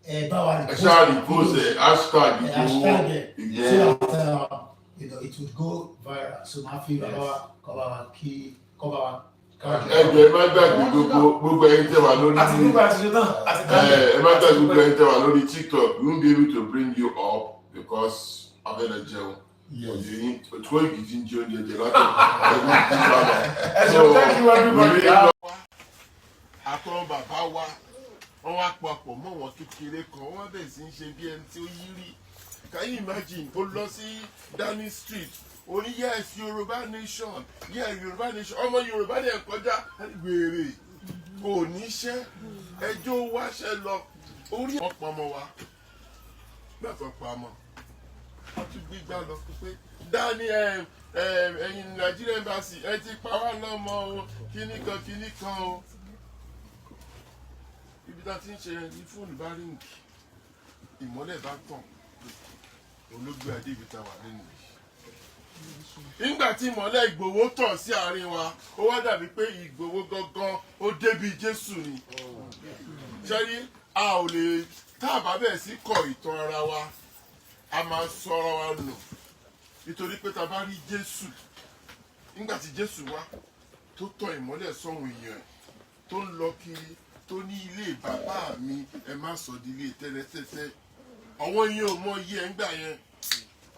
Ẹ bá wa Ẹ repost ṣáà repost ẹ hashtag ẹ Ìgbòho. Hashtag ẹ Ìgbòho. so that it would go viral. So máa fi bàbá wa kọ́ bá wa kí kọ́ bá wa. Ẹ jọ̀ọ́, ẹ má gbàgbé gbogbo ẹ̀yin tẹ́ wà lórí Àti gbogbo àti ṣe tán àti ẹ ẹ má gbàgbé gbogbo ẹ̀yin tẹ́ wà lórí TikTok. We won't be able to bring you up because abẹ́rẹ́ jẹun òye yín òtún òyìnbí ti ń jẹ oúnjẹ jẹ láti ẹgbẹ́ tí bàbá. Ẹ ṣeun, thank you everybody. Àtọ́ bàbá wa, wọ́n wá papọ̀ mọ́ wọn kékeré kan, wọ́n wá bẹ̀rẹ̀ sí ń ṣe bí ẹni tí ó yí rí. Can you imagine? Ó lọ sí Downing Street, ó ní, "Yes, Yorùbá nation, yes, Yorùbá nation." Ọmọ Yorùbá dẹ̀ kọjá, wèrè kò níṣẹ́, ẹjọ́ wáṣẹ́ lọ orí wọn pamọ́ wa bẹ́ẹ̀ tó pamọ́. Wọ́n tún gbígbá lọ pé dání ẹ̀yin Nigeria embassy, ẹ ti pa wá lọ́mọ o, kíní kan kíní kan o. Ibi tá a ti ń ṣe ní fóònù bá ring, ìmọ́lẹ̀ bá tàn, olóògbé adé ibi tá a wà nínú yìí. Nígbà tí ìmọ́lẹ̀ Ìgbòho tàn sí àárín wa, ó wá dàbí pé Ìgbòho gangan ó débi Jésù ni. Ṣẹ́rí a ò lè tá a bá bẹ̀rẹ̀ sí kọ ìtàn ara wa, a máa sọ ara wa nù, nítorí pé tá a bá rí Jésù, nígbà tí Jésù wá tó tọ ìmọ́lẹ̀ sọ́hun èèyàn tó ń lọ kiri, tó ní, "Ilé bàbá mi, ẹ má sọ di ilé tẹ́lẹ̀tẹ́tẹ́." Ọwọ́ yín ò mọ iye ẹ̀ ń gbà yẹn.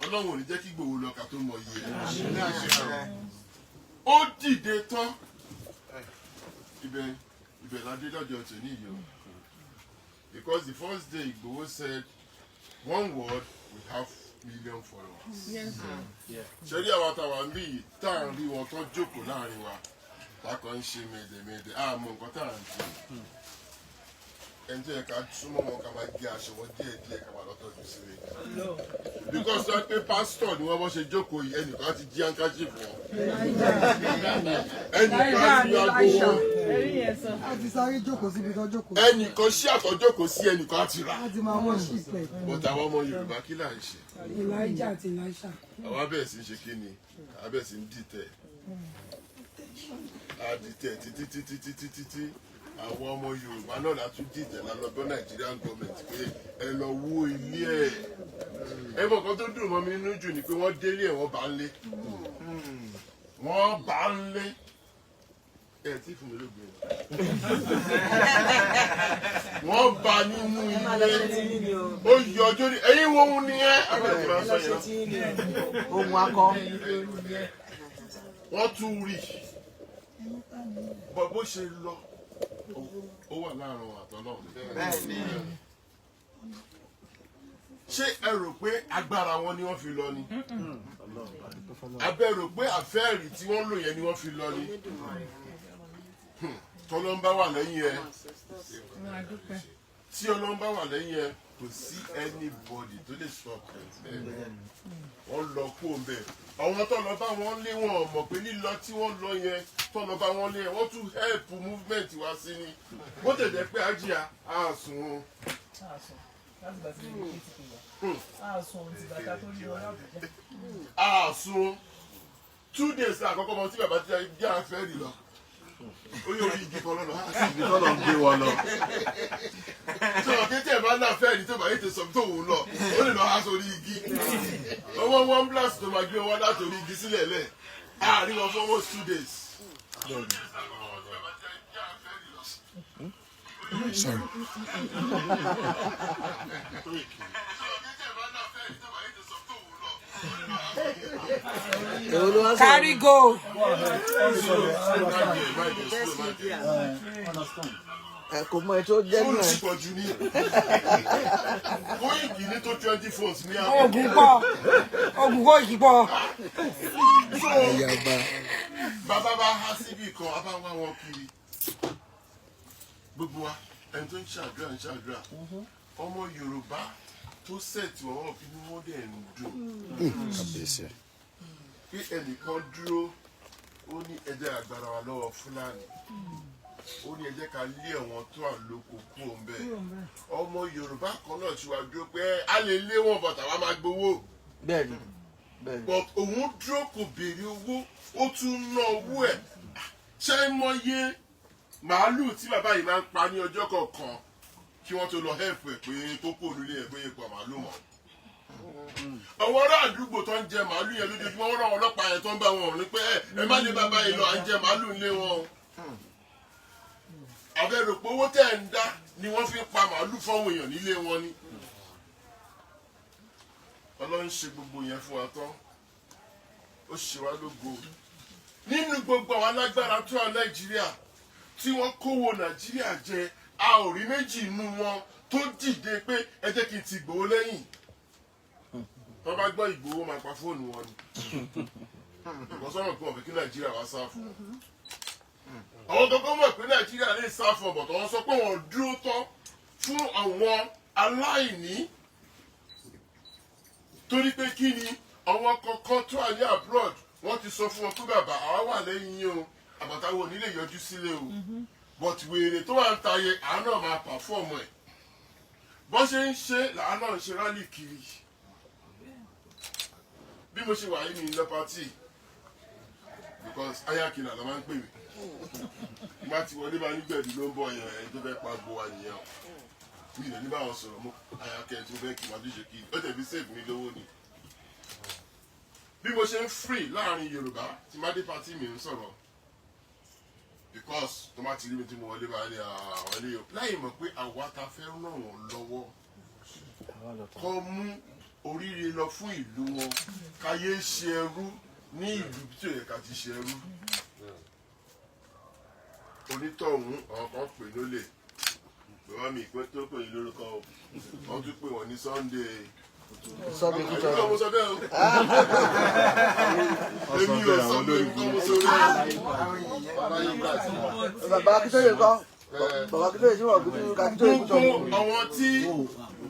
Ọlọ́run ò ní jẹ́ kí Ìgbòho lọ kà tó mọ iye ẹ̀. Ó dìde tán. Ibẹ̀ ibẹ̀ la dé lọ́jọ́ tòní yìí o, because the first day Ìgbòho said one word, we have million followers. Ṣé rí àwọn àtàwọn ń bí yìí tá à ń rí wọn tó jókòó láàrin wa, tá a kàn ń ṣe mẹ̀dẹ̀mẹ̀dẹ̀, àmọ́ nǹkan tá à ń ṣe. Ẹni tó yẹ ká súnmọ́ wọn, ká máa gé aṣọ wọn díẹ̀ díẹ̀, ká máa lọ tọ́jú sílé, because wọ́n pé pásítọ̀ ni wọ́n bọ́ ṣe jókòó yìí, ẹnìkan á ti jí handkerchief wọn, ẹnìkan á ti aago wọn. A ti sáré jókòó síbi tó jókòó. Ẹnìkan sí àtọ́jókòó sí, ẹnìkan á ti rà. A ti máa wọ́n sí ìpẹ́. But àwọn ọmọ Yorùbá, kí là ń ṣe? Elijah àti Elisha. Àwa bẹ̀rẹ̀ sí ń ṣe kí ni? Àwa bẹ̀rẹ̀ sí ń dìtẹ̀, a dìtẹ̀ títí títí títí títí. Àwọn ọmọ Yorùbá náà la tún dìtẹ̀, la lọ bọ́ Nigerian government pé ẹ lọ wó ilé ẹ̀. Ẹ mọ̀ kan tó dùn mọ́ mi nínú jù ni pé wọ́n délé ẹ̀, wọ́n bá ń lé, wọ́n bá ń lé ẹ tí fún mi lóògbé, wọ́n bá nínú ilé, ó yọ ọjọ́ ní ẹ̀yìn wo òun nìyẹn abẹ́rẹ́ tí wọ́n sọ yẹn. Ohun akọ. Wọ́n tún rí bọ́ bó ṣe lọ, ó wà láàrin òun àtọ́lọ́run. Bẹ́ẹ̀ni. Ṣé ẹ rò pé agbára wọn ni wọ́n fi lọ ni? Abẹ́ rò pé àfẹ́ẹ̀rí tí wọ́n lò yẹn ni wọ́n fi lọ ni? Tọ́lọ́n bá wà lẹ́yìn ẹ, tí Ọlọ́run bá wà lẹ́yìn ẹ, kò sí anybody tó lè stop ẹ. Wọ́n lọ kó o bẹ̀. Àwọn tó lọ bá wọn lé, wọn mọ̀ pé lílọ tí wọ́n lọ yẹn, tó lọ bá wọn lé yẹn, wọ́n tún help movement wá sí ni. Bó tẹ̀ jẹ́ pé ajíya á sùn o. Láti gbà tí ilé ti pè wá àsùn ti bàtà tó rí wọn lábùjá. Á sùn 2 days àkọ́kọ́ mọ tí bàbá tí jẹ́ àfẹ́ rí lọ, ó yóò rí igi kan lọ́nà. Ibi tọ́lọ̀ ń gbé wọn lọ. Sọ̀rọ̀ kí tí ẹ̀ bá náà fẹ́ rí, tó bá yé ti sọ tó wù ú lọ, ó lè lọ há sórí igi. Owó one blast tó máa gbé wọn láti orí igi sílẹ̀ lẹ̀ àárín wọn fún almost 2 days. Sorry. Èwo ló wá sọ̀rọ̀? Carry go. Understand. Ẹ kò mọ ètò jẹ́ Fóònù nù ti ẹ̀. pọ̀ jù ní Kóìkì ní tó 20 phones ní àwọn. Oògùn pọ̀. Oògùn kò kì pọ̀. So Ayaba. bàbá bá há síbì kan, a bá wá wọn kiri. Gbogbo wa, ẹni tó ń ṣàdúrà ń ṣàdúrà. Ọmọ Yorùbá tó set wọn wọn fi ní, wọ́n dẹ̀ ń dùn Kábíyèsí. Pé ẹnìkan dúró, ó ní ẹ jẹ́ agbára wa lọ́wọ́ Fúlàní, ó ní ẹ jẹ́ ká lé ẹ̀wọ̀n tó à lóko kú òun bẹ́ẹ̀. Ọmọ Yorùbá kan náà ti wá dúró pé a lè lé wọn, bàtà wa máa gbowó. Bẹ́ẹ̀ni, bẹ́ẹ̀ni. But òun dúró, kò béèrè owó, ó tún ná owó ẹ̀. Ṣé mọye màálù tí bàbá yìí máa ń pa ní ọjọ́ kọ̀ọ̀kan kí wọ́n tó lọ help ẹ̀ pé kókó olólè ẹ̀ pé pa màálù mọ́? Àwọn ará àdúgbò tó ń jẹ màálù yẹn lójoojúmọ́, wọ́n rán ọlọ́pàá yẹn tó ń bá wọn ní pé ẹ má lé bàbá yìí lọ, à ń jẹ màálù ńlé wọn o. Àbẹ̀rò pé owó tẹ̀ ń dá ni wọ́n fi ń pa màálù fáwọn èèyàn nílé wọn ni. Ọlọ́run ṣe gbogbo yẹn fún wa tán, ó ṣe wá lógo. Nínú gbogbo àwọn alágbára tó wà Nàìjíríà tí wọ́n kówó Nàìjíríà jẹ, a ò rí méjì inú wọn tó dìde pé ẹ jẹ́ kí n ti Ìgbòho lẹ́yìn. Tó bá gbọ́ Ìgbòho, máa pa fóònù wọn ni. Ìkọ́sọ́nà pé wọ́n fẹ́ kí Nàìjíríà wá sá fún wọn. Àwọn kankan mọ̀ pé Nàìjíríà lè sá fún ọ̀bọ̀ tó wọ́n sọ pé wọ́n dúró tán fún àwọn aláìní, torí pé kí ni, àwọn kankan tó wà ní abroad, wọ́n ti sọ fún wọn pé bàbá, àwa wà lẹ́yìn yín o, àbàtàwọn ò ní lè yọjú sílé o, but wèrè tó wà ń ta yẹ, àá náà máa perform ẹ̀. Bọ́n ṣe ń ṣe làá náà ń ṣe rally kiri. Bí mo ṣe wà yìí, mi lọ party because ayakina ló máa ń pè mí. Má ti wọlé, máa nígbẹ̀dù ló ń bọ̀ yẹn, ẹni tó fẹ́ pa gbo wa nìyẹn o. Mi ò ní bá wọn sọ̀rọ̀ mọ́. Ayakẹ́ tó fẹ́ kí wọ́n tún ṣe kí ó tẹ̀bí save mi lówó ni. Bí mo ṣe ń free láàrin Yorùbá, tí má dé party, mi ń sọ̀rọ̀ because tó má ti rí mi tí mo wọlé báyìí, àwọn ilé yòó láì mọ̀ pé àwa ta fẹ́ ràn wọ́n lọ́wọ́ kọ́ mú oríire lọ fún ìlú wọn, káyé ṣe ẹrú ní ìlú tí ò yẹ ká ti ṣe ẹrú. Onítọ̀hún, àwọn kan pè lólè, bàbá mi ìpín tó pè ní lórúkọ o, wọ́n tún pè wọ́n ní Sunday. Sunday Èmi Kútọ̀nù. kọ́ mo sọ bẹ́ẹ̀ o, èmi ò sọ pé èmi kọ́ mo sọ bẹ́ẹ̀ o. Bàbá Akíntóyè kọ́. Bàbá Akíntóyè ṣé wà Akíntóyè kú tọ́. Gbogbo àwọn tí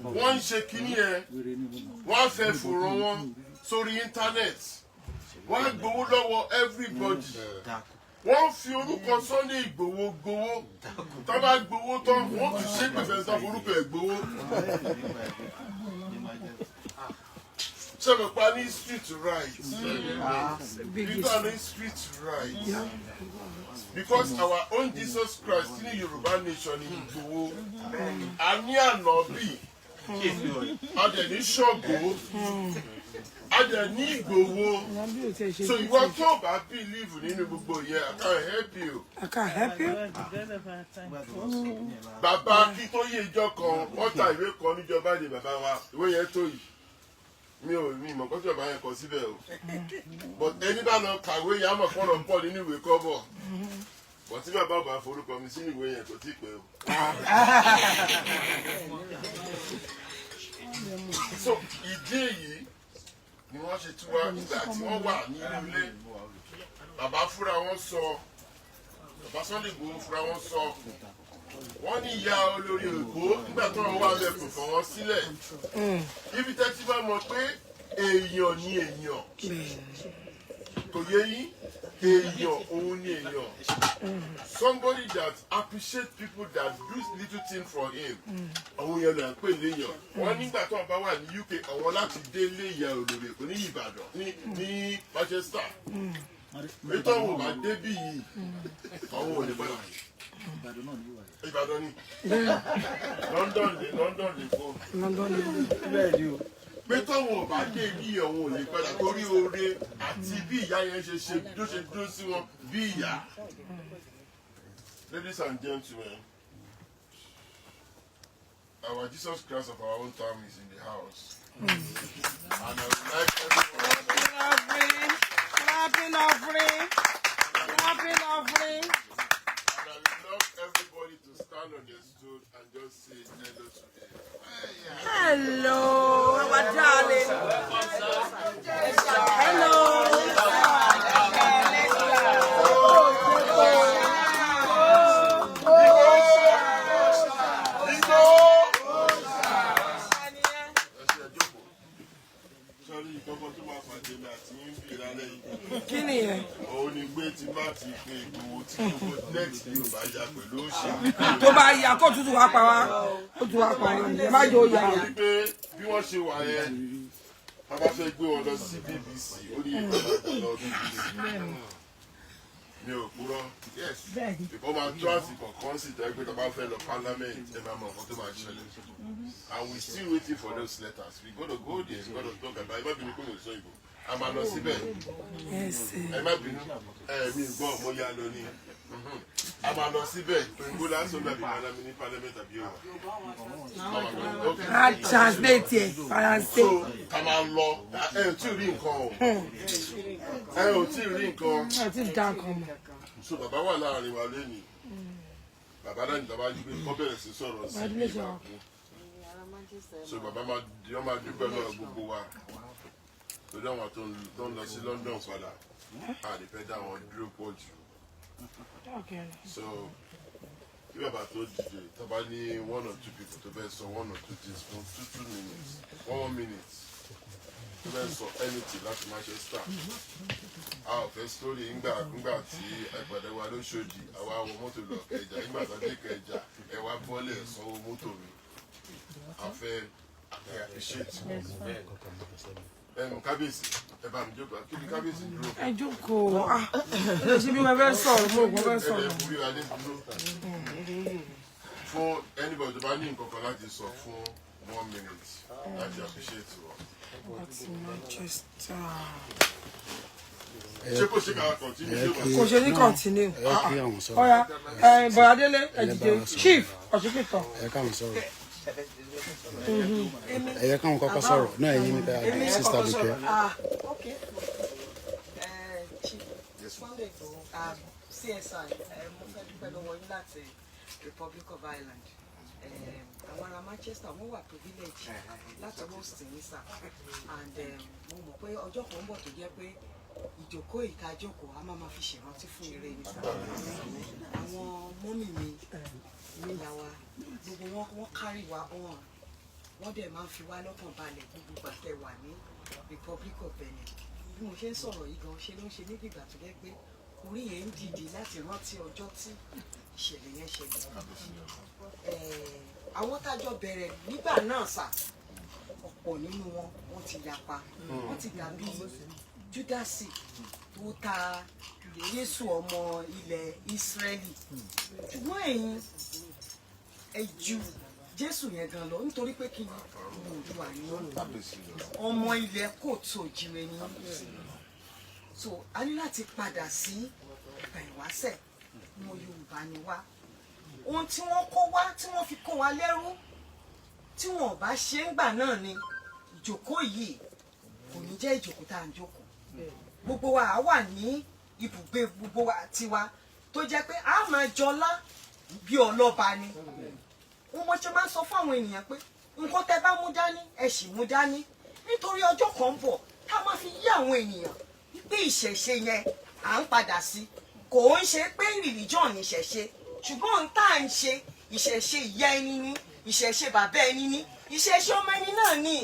wọ́n ń ṣe kínní yẹn, wọ́n á fẹ́ fòrò wọn sórí internet, wọ́n á gbowó lọ́wọ́ everybody, wọ́n fi orúkọ Sunday Igboho gbowó. Tó bá gbowó tán, wọ́n tún ṣépè fẹ́ sọ forúkọ ẹ̀ gbowó. Ṣé pa ní street right, Peter ní street right, because our own Jesus Christ ní Yorùbá nation ní Igboho. A ní ànábì, a dẹ̀ ní Ṣàngó, a dẹ̀ ní Ìgbòho. So ìwọ tó bá believe nínú gbogbo yẹn, I can help you. I can help you. Bàbá Akíntóyè, ìjọ kan wọ́n ta ìwé kan níjọba ní bàbá wa, ìwé yẹn tó yìí. Mi ò mi mọ̀ kọ́sí bàbá yẹn kọ síbẹ̀ o, but ẹni bá lọ kàwé yẹn á mọ̀ kọ́rọ̀ pọ̀ nínú ìwé kọ́bọ̀, but tí bàbá bá forúkọ mi sínú ìwé yẹn, kò tí ì pẹ́ o. So ìdí èyí ni wọ́n ṣe tú wa nígbà tí wọ́n wà nínú ilé. Bàbá fúnra wọn sọ, bàbá Sunday Igboho fúnra wọn sọ, wọ́n ní ìyá olórí Èkó nígbà tó wọn wà lẹ́kùn fọ̀ wọ́n sílẹ̀. Ibi tẹ́tí bá mọ̀ pé èèyàn ni èèyàn, kò yé yín, èèyàn òun ni èèyàn, somebody that appreciate people that do little thing for him, àwọn yẹn là ń pè léèyàn. Wọ́n nígbà tó wọn bá wà ní UK, àwọn láti dé ilé ìyá olórí Èkó ní Ìbàdàn, ní Manchester, ètò àwọn ò bá débí yìí, àwọn ò lè padà. Ìbàdàn ni, London lè, London lè kó. London. Pé táwọn ò bá dé ibi, àwọn ò lè padà, torí oore àti bí ìyá yẹn ṣe ṣe tó ṣe dúró sí wọn bí ìyá. Ladies and gentlemen, our Jesus Christ of our own time is in the house. And I would like everyone. Offering, clapping offering, clapping offering. And I would love everybody to stand on their stool and just say hello to them. Hello, our darling. Hello. Ẹ ṣe ẹjọ́kọ̀. Sọ́rí, ìkọ́kọ́ tó máa fàdé mi àti yín bí lálẹ́ yìí. Kí nìyẹn? Òun ni pé tí bá ti pe Ìgbòho, tí gbogbo net yóò bá ya pẹ̀lú òṣèlú. Tó bá yà kó tutù wá pa wá. Ó tún wá pa wá. Ẹ má jẹ́ ó yà. Nítorí pé bí wọ́n ṣe wà yẹn, a bá fẹ́ gbé wọn lọ sí BBC, ó ní ìgbà lọ BBC. Mi ò purọ́. Yes. Ìkọ́ máa tó àsìkò kan sì tẹ́ pé tó bá fẹ́ lọ parliament, ẹ máa mọ nǹkan tó máa ṣẹlẹ̀. And we still waiting for those letters. We gonna go there, we gonna talk about. Ẹ má bínú pé mo sọ ìbò. A máa lọ síbẹ̀. Ẹ má bínú. Ẹ mi gbọ́, mo yá lọ ní. A máa lọ síbẹ̀. Òyìnbó lásán dàbí malami ní parliament àbí òwà. A translate ẹ̀ Faransé. So ká máa lọ. Ẹ ò tí ì rí nǹkan o. Ẹ ò tí ì rí nǹkan. Ẹ ti dá nǹkan mọ̀. So bàbá wà láàrin wa lẹ́nìí. Bàbá náà ní bàbá yìí pé kọ́ bẹ̀rẹ̀ sí sọ̀rọ̀ sí ibi ìbàkú. So bàbá máa di, wọ́n máa dúpẹ́ lọ́wọ́ gbogbo wa. Lórí àwọn tó ń lọ sí London padà, a lè fẹ́ dá wọn dúró pọ̀ jù. So kí bàbá tó dìde, tó bá ní one or two people tó fẹ́ sọ one or two things fún two two minutes, one one minute, tó fẹ́ sọ anything láti Manchester. A ò fẹ́ story ńgbà tí ẹgbẹ̀rẹ̀ wa lóṣòdì, àwa wọ mọ́tò lọ Kẹjà, nígbà tó dé Kẹjà, ẹ wá bọ́lẹ̀ sanwó mọ́tò mi. A fẹ́ appreciate ẹnu kábíyèsí. Ẹ bá mi jókòó, kí ni kábíyèsí dúró? Ẹ jókòó. Ah, ẹ ṣe bí wọ́n fẹ́ sọ̀rọ̀, mo rò pé wọ́n fẹ́ ẹ sọ̀rọ̀. borí adé dúró fún anybody tó bá ní nǹkan kan láti sọ fún one minute láti appreciate wọn. Láti Manchester. Ṣé kò ṣe ká continue? Ṣé kò Kò ṣe ní continue. Ẹ kí àwọn sọ̀rọ̀. Ọ̀ya, ẹ Bọ̀dádélé, ẹ dìde. Chief Ọ̀ṣípìtàn. Ẹ káwọn sọ̀rọ̀. Ẹ yẹ káwọn kọ́kọ́ sọ̀rọ̀ náà, ẹ̀yin níta, Sister Dùkẹ́. Ah, okay. Chief Sunday Igboho, CSI, mo fẹ́ dúpẹ́ lọ́wọ́ yín láti Republic of Ireland. Àwọn ará Manchester, wọ́n wà privilege láti host yín, sir, and mo mọ̀ pé ọjọ́ kan ń bọ̀ tó jẹ́ pé Ìjókòó ìtajókòó a máa ma fi ṣèrántí fún ire ni. Àwọn mummy mi, ìyá wa, gbogbo wọn, wọ́n carry wa on, wọ́n dẹ̀ máa ń fi wá lọ́kàn balẹ̀ gbogbo ìgbà tẹ́ wà ní Republic of Benin. Bí mo ṣe ń sọ̀rọ̀ yìí gan, ṣe ló ń ṣe ní ìgbà tó jẹ́ pé orí yẹn ń dìde láti rántí ọjọ́ tí ìṣẹ̀lẹ̀ yẹn ṣẹlẹ̀. Àwọn tájọ bẹ̀rẹ̀ nígbà náà sà, ọ̀pọ̀ nínú wọn, wọ́n ti yapa, wọ́n ti dàbí Júdásì tó ta Jésù, ọmọ ilẹ̀ Ísírẹ́lì. Ṣùgbọ́n ẹ̀yin, ẹ ju Jésù yẹn gan lọ, nítorí pé kí ni, ọmọ Oòduà ni, ọmọ ilẹ̀ káàárọ̀ oòjíire ni. So a ní láti padà sí ìgbà ìwáṣẹ̀. Ọmọ Yorùbá ni wá. Ohun tí wọ́n kó wá, tí wọ́n fi kó wa lẹ́rú, tí wọn ò bá ṣe ń gbà náà ni ìjókòó yìí kò ní jẹ́ ìjókòó tá à ń jókòó. Gbogbo wa á wà ní ibùgbé gbogbo wa tiwa, tó jẹ́ pé a máa jọlá bí ọlọ́ba ni. Wọ́n mo ṣe máa ń sọ fún àwọn ènìyàn pé nǹkan tẹ́ bá mú dání, ẹ sì mú dání, nítorí ọjọ́ kan ń bọ̀ tá a máa fi yí àwọn ènìyàn pé ìṣẹ̀ṣe yẹn à ń padà sí. Kò ń ṣe pé religion ìṣẹ̀ṣe, ṣùgbọ́n ohun tá à ń ṣe, ìṣẹ̀ṣe ìyá ẹni ní, ìṣẹ̀ṣe bàbá ẹni ní, ìṣẹ̀ṣe ọmọ ẹni náà ní,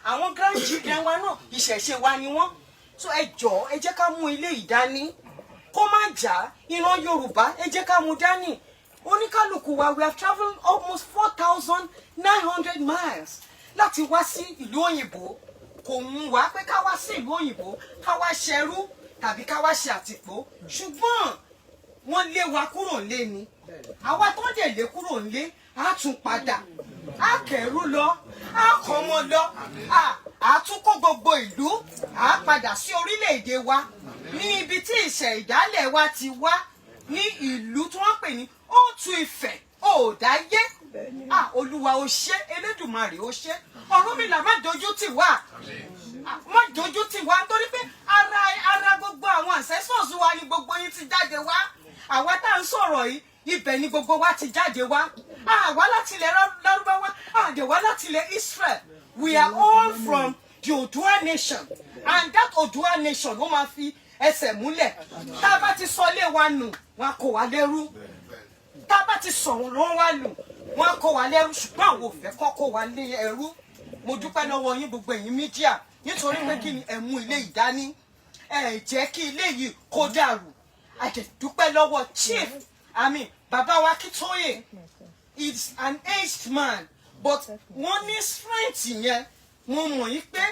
àwọn grandchildren wa náà, ìṣẹ̀ṣe wa ni wọ́n. So ẹ jọ̀ọ́, ẹ jẹ́ ká mú ilé yìí dání, kó má jà. Ìran Yorùbá, ẹ jẹ́ ká mú dání. Oníkálukú wa, we have travelled almost 4,900 miles láti wá sí ìlú òyìnbó. Kò mú wá pé ká wá sí ìlú òyìnbó ká wá ṣẹrú tàbí ká wá ṣe àtìpó, ṣùgbọ́n wọ́n lé wa kúrò nílé ni. Àwa tó dẹ̀ lé kúrò nílé, á tún padà, á kẹ̀rú lọ, á kọ́mọ lọ, á tún kó gbogbo ìlú, á padà sí orílẹ̀-èdè wa ní ibi tí ìṣẹ̀ ìdálẹ̀ wa ti wá, ní ìlú tí wọ́n pè ní Òtù Ifẹ̀ òòdáyé. Ah, Olúwa, ó ṣé. Elédùmarè, ó ṣé. Ọ̀rúnmìlà, má dojú tì wá, má dojú tì wá, nítorí pé ara gbogbo àwọn ancestors wa ni gbogbo yín ti jáde wá. Àwa tá à ń sọ̀rọ̀ yìí, ibẹ̀ ni gbogbo wa ti jáde wá. Àwa láti ilẹ̀ Lárúbáwá, àdè wá láti ilẹ̀ Israel. We are all from the Oòduà nation, and that Oòduà nation ló máa fi ẹsẹ̀ múlẹ̀. Tá a bá ti sọ ilé wa nù, wọn kò wá lẹ́rú. Tá a bá ti sọ̀rọ̀ lọ́wọ́ wa nù, wọn kó wa lẹ́rú. Ṣùgbọ́n àwọn ò fẹ́ kọ́ kó wa lé ẹrú. Mo dúpẹ́ lọ́wọ́ yín, gbogbo ẹ̀yin media, nítorí pé kí ni, ẹ mú ilé yìí dání, ẹ jẹ́ kí ilé yìí kó dàrú. A dẹ̀ dúpẹ́ lọ́wọ́ chief, I mean, bàbá wa Akíntóyè is an aged man, but wọ́n ní strength yẹn. Mo mọ̀ yín pé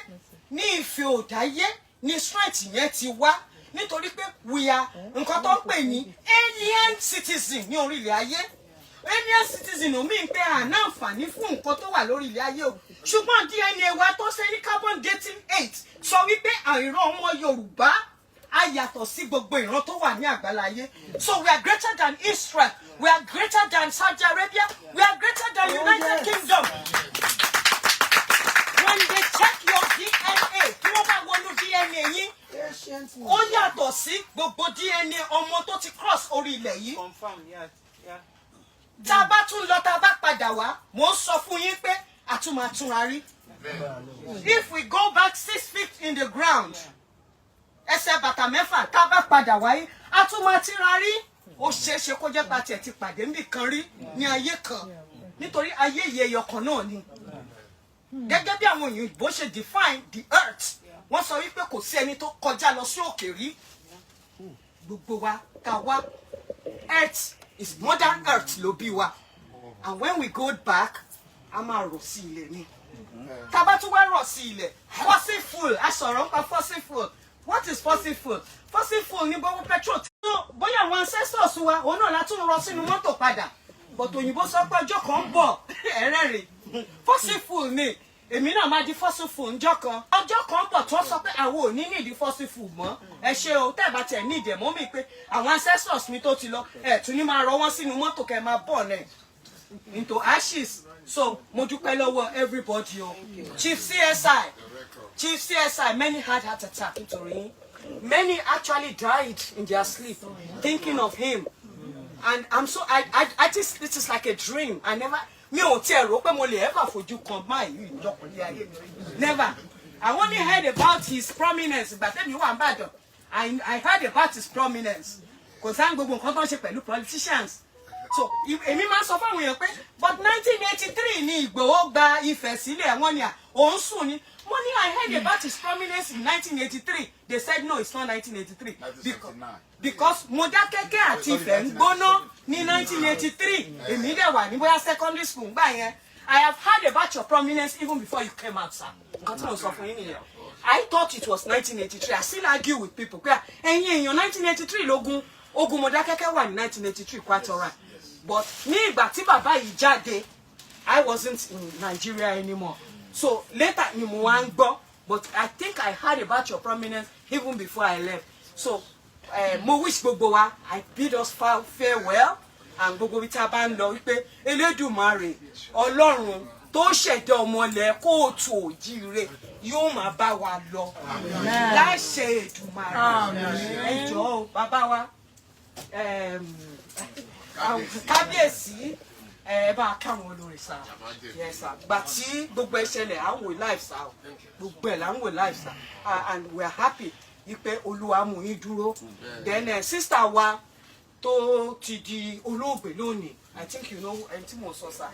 ní Ifẹ̀ òdáyé ní strength yẹn ti wá, nítorí pé we are nǹkan tó ń pè ní alien citizen ní orílẹ̀ ayé. Alien citizen ò mí pé à ní àǹfààní fún nǹkan tó wà lórí ilẹ̀ ayé o, ṣùgbọ́n DNA wa tó ṣe ní carbon dating 8 sọ wípé àìrán ọmọ Yorùbá a yàtọ̀ sí gbogbo ìran tó wà ní àgbáláyé. So we are greater than Israel, we are greater than Saudi Arabia, we are greater than United Kingdom. When they check your DNA, tí wọ́n bá wọnú DNA yín, ó yàtọ̀ sí gbogbo DNA ọmọ tó ti cross orí ilẹ̀ yìí. Confirm, yeah. Tá a bá tún lọ, tá a bá padà wá, mò ń sọ fún yín pé a tún máa túnra rí. If we go back 6 feet in the ground, ẹsẹ̀ bàtà 6, tá a bá padà wáyé, a tún máa tíra rí. Ó ṣeé ṣe kó jẹ́ pa tiẹ̀ ti pàdé níbì kan rí ní ayé kan, nítorí ayé yìí ẹyọ kan náà ni. Gẹ́gẹ́ bí àwọn òyìnbó ṣe define the earth, wọ́n sọ wípé kò sí ẹni tó kọjá lọ sí òkè rí. Gbogbo wa ká wá, earth is mother earth ló bí wa, and when we go back, a máa rọ̀ sí ilẹ̀ ni. Tá a bá tún wá rọ̀ sí ilẹ̀, fossil fuel, a sọ̀rọ̀ nípa fossil fuel. What is fossil fuel? Fossil fuel ní gbogbo petrol tí bóyá àwọn ancestors wa, òun náà la tún rọ sínú mọ́tò padà. But òyìnbó sọ pé ọjọ́ kan ń bọ̀, ẹ̀rẹ́rìn, fossil fuel ni èmi náà máa di fossil fuel ńjọ́ kan. Ọjọ́ kan ń bọ̀ tó sọ pé àwọn ò ní nídìí fossil fuel mọ́. Ẹ ṣe o, tẹ́ ẹ bá tiẹ̀ ní ìdẹ̀mọ́ mi pé àwọn ancestors mi tó ti lọ, ẹ̀ tún ní máa rọ wọ́n sínú mọ́tò kẹ́ ẹ máa bọ̀ náà into ashes. So mo dúpẹ́ lọ́wọ́ everybody o. Chief CSI, Chief CSI, many had heart attack nítorí yín. Many actually died in their sleep thinking of him, and I'm so I just, this is like a dream. I never, mi ò tiẹ̀ rò pé mo lè ever fojú kan máa yìí ìjọkùnrin ayé mi. Never. I only heard about his prominence ìgbà tẹ́mi wà n'Ìbàdàn. I heard about his prominence. Kò sáà gbogbo nǹkan tó ń ṣe pẹ̀lú politicians. So èmi máa ń sọ fáwọn èèyàn pé, but 1983 ni Ìgbòho gba Ifẹ̀ sílẹ̀. Wọ́n ní à òun sùn ni. Mo ní I heard about his prominence in 1983. They said no, it's not 1983 because Mọdákẹ́kẹ́ àti Ifẹ̀ ń gbóná ní 1983. Èmi dẹ̀ wà ní bóyá secondary school ngbà yẹn. I have heard about your prominence even before you came out, sir. Nǹkan tí mo sọ fún yín nìyẹn. I thought it was 1983. I still argue with people pé ẹ̀yin èèyàn, 1983 lógún ogun Mọdákẹ́kẹ́ wà ní 1983, quite alright, but ní ìgbà tí bàbá yìí jáde, I wasn't in Nigeria anymore. So later ni mo wá ń gbọ́, but I think I heard about your prominence even before I left. So mo wish gbogbo wa, I bid us farewell and gbogbo ibi tí a bá ń lọ, wípé Elédùmarè, Ọlọ́run tó ṣẹ̀dá ọmọlẹ̀ káàárọ̀ oòjíire, yóò máa bá wa lọ láṣẹ Èdùmàrè. Ẹ jọ̀ọ́ o, bàbá wa, kábíyèsí, ẹ bá a káwọn olórí sá. Yes sir. Gbà tí gbogbo ẹ ṣẹlẹ̀, à ń wò live sá o, gbogbo ẹ̀ là ń wò live sá. And we are happy wípé Olúwa mú yín dúró. Then sister wa tó ti di olóògbé lónìí, I think you know ẹni tí mo sọ sá.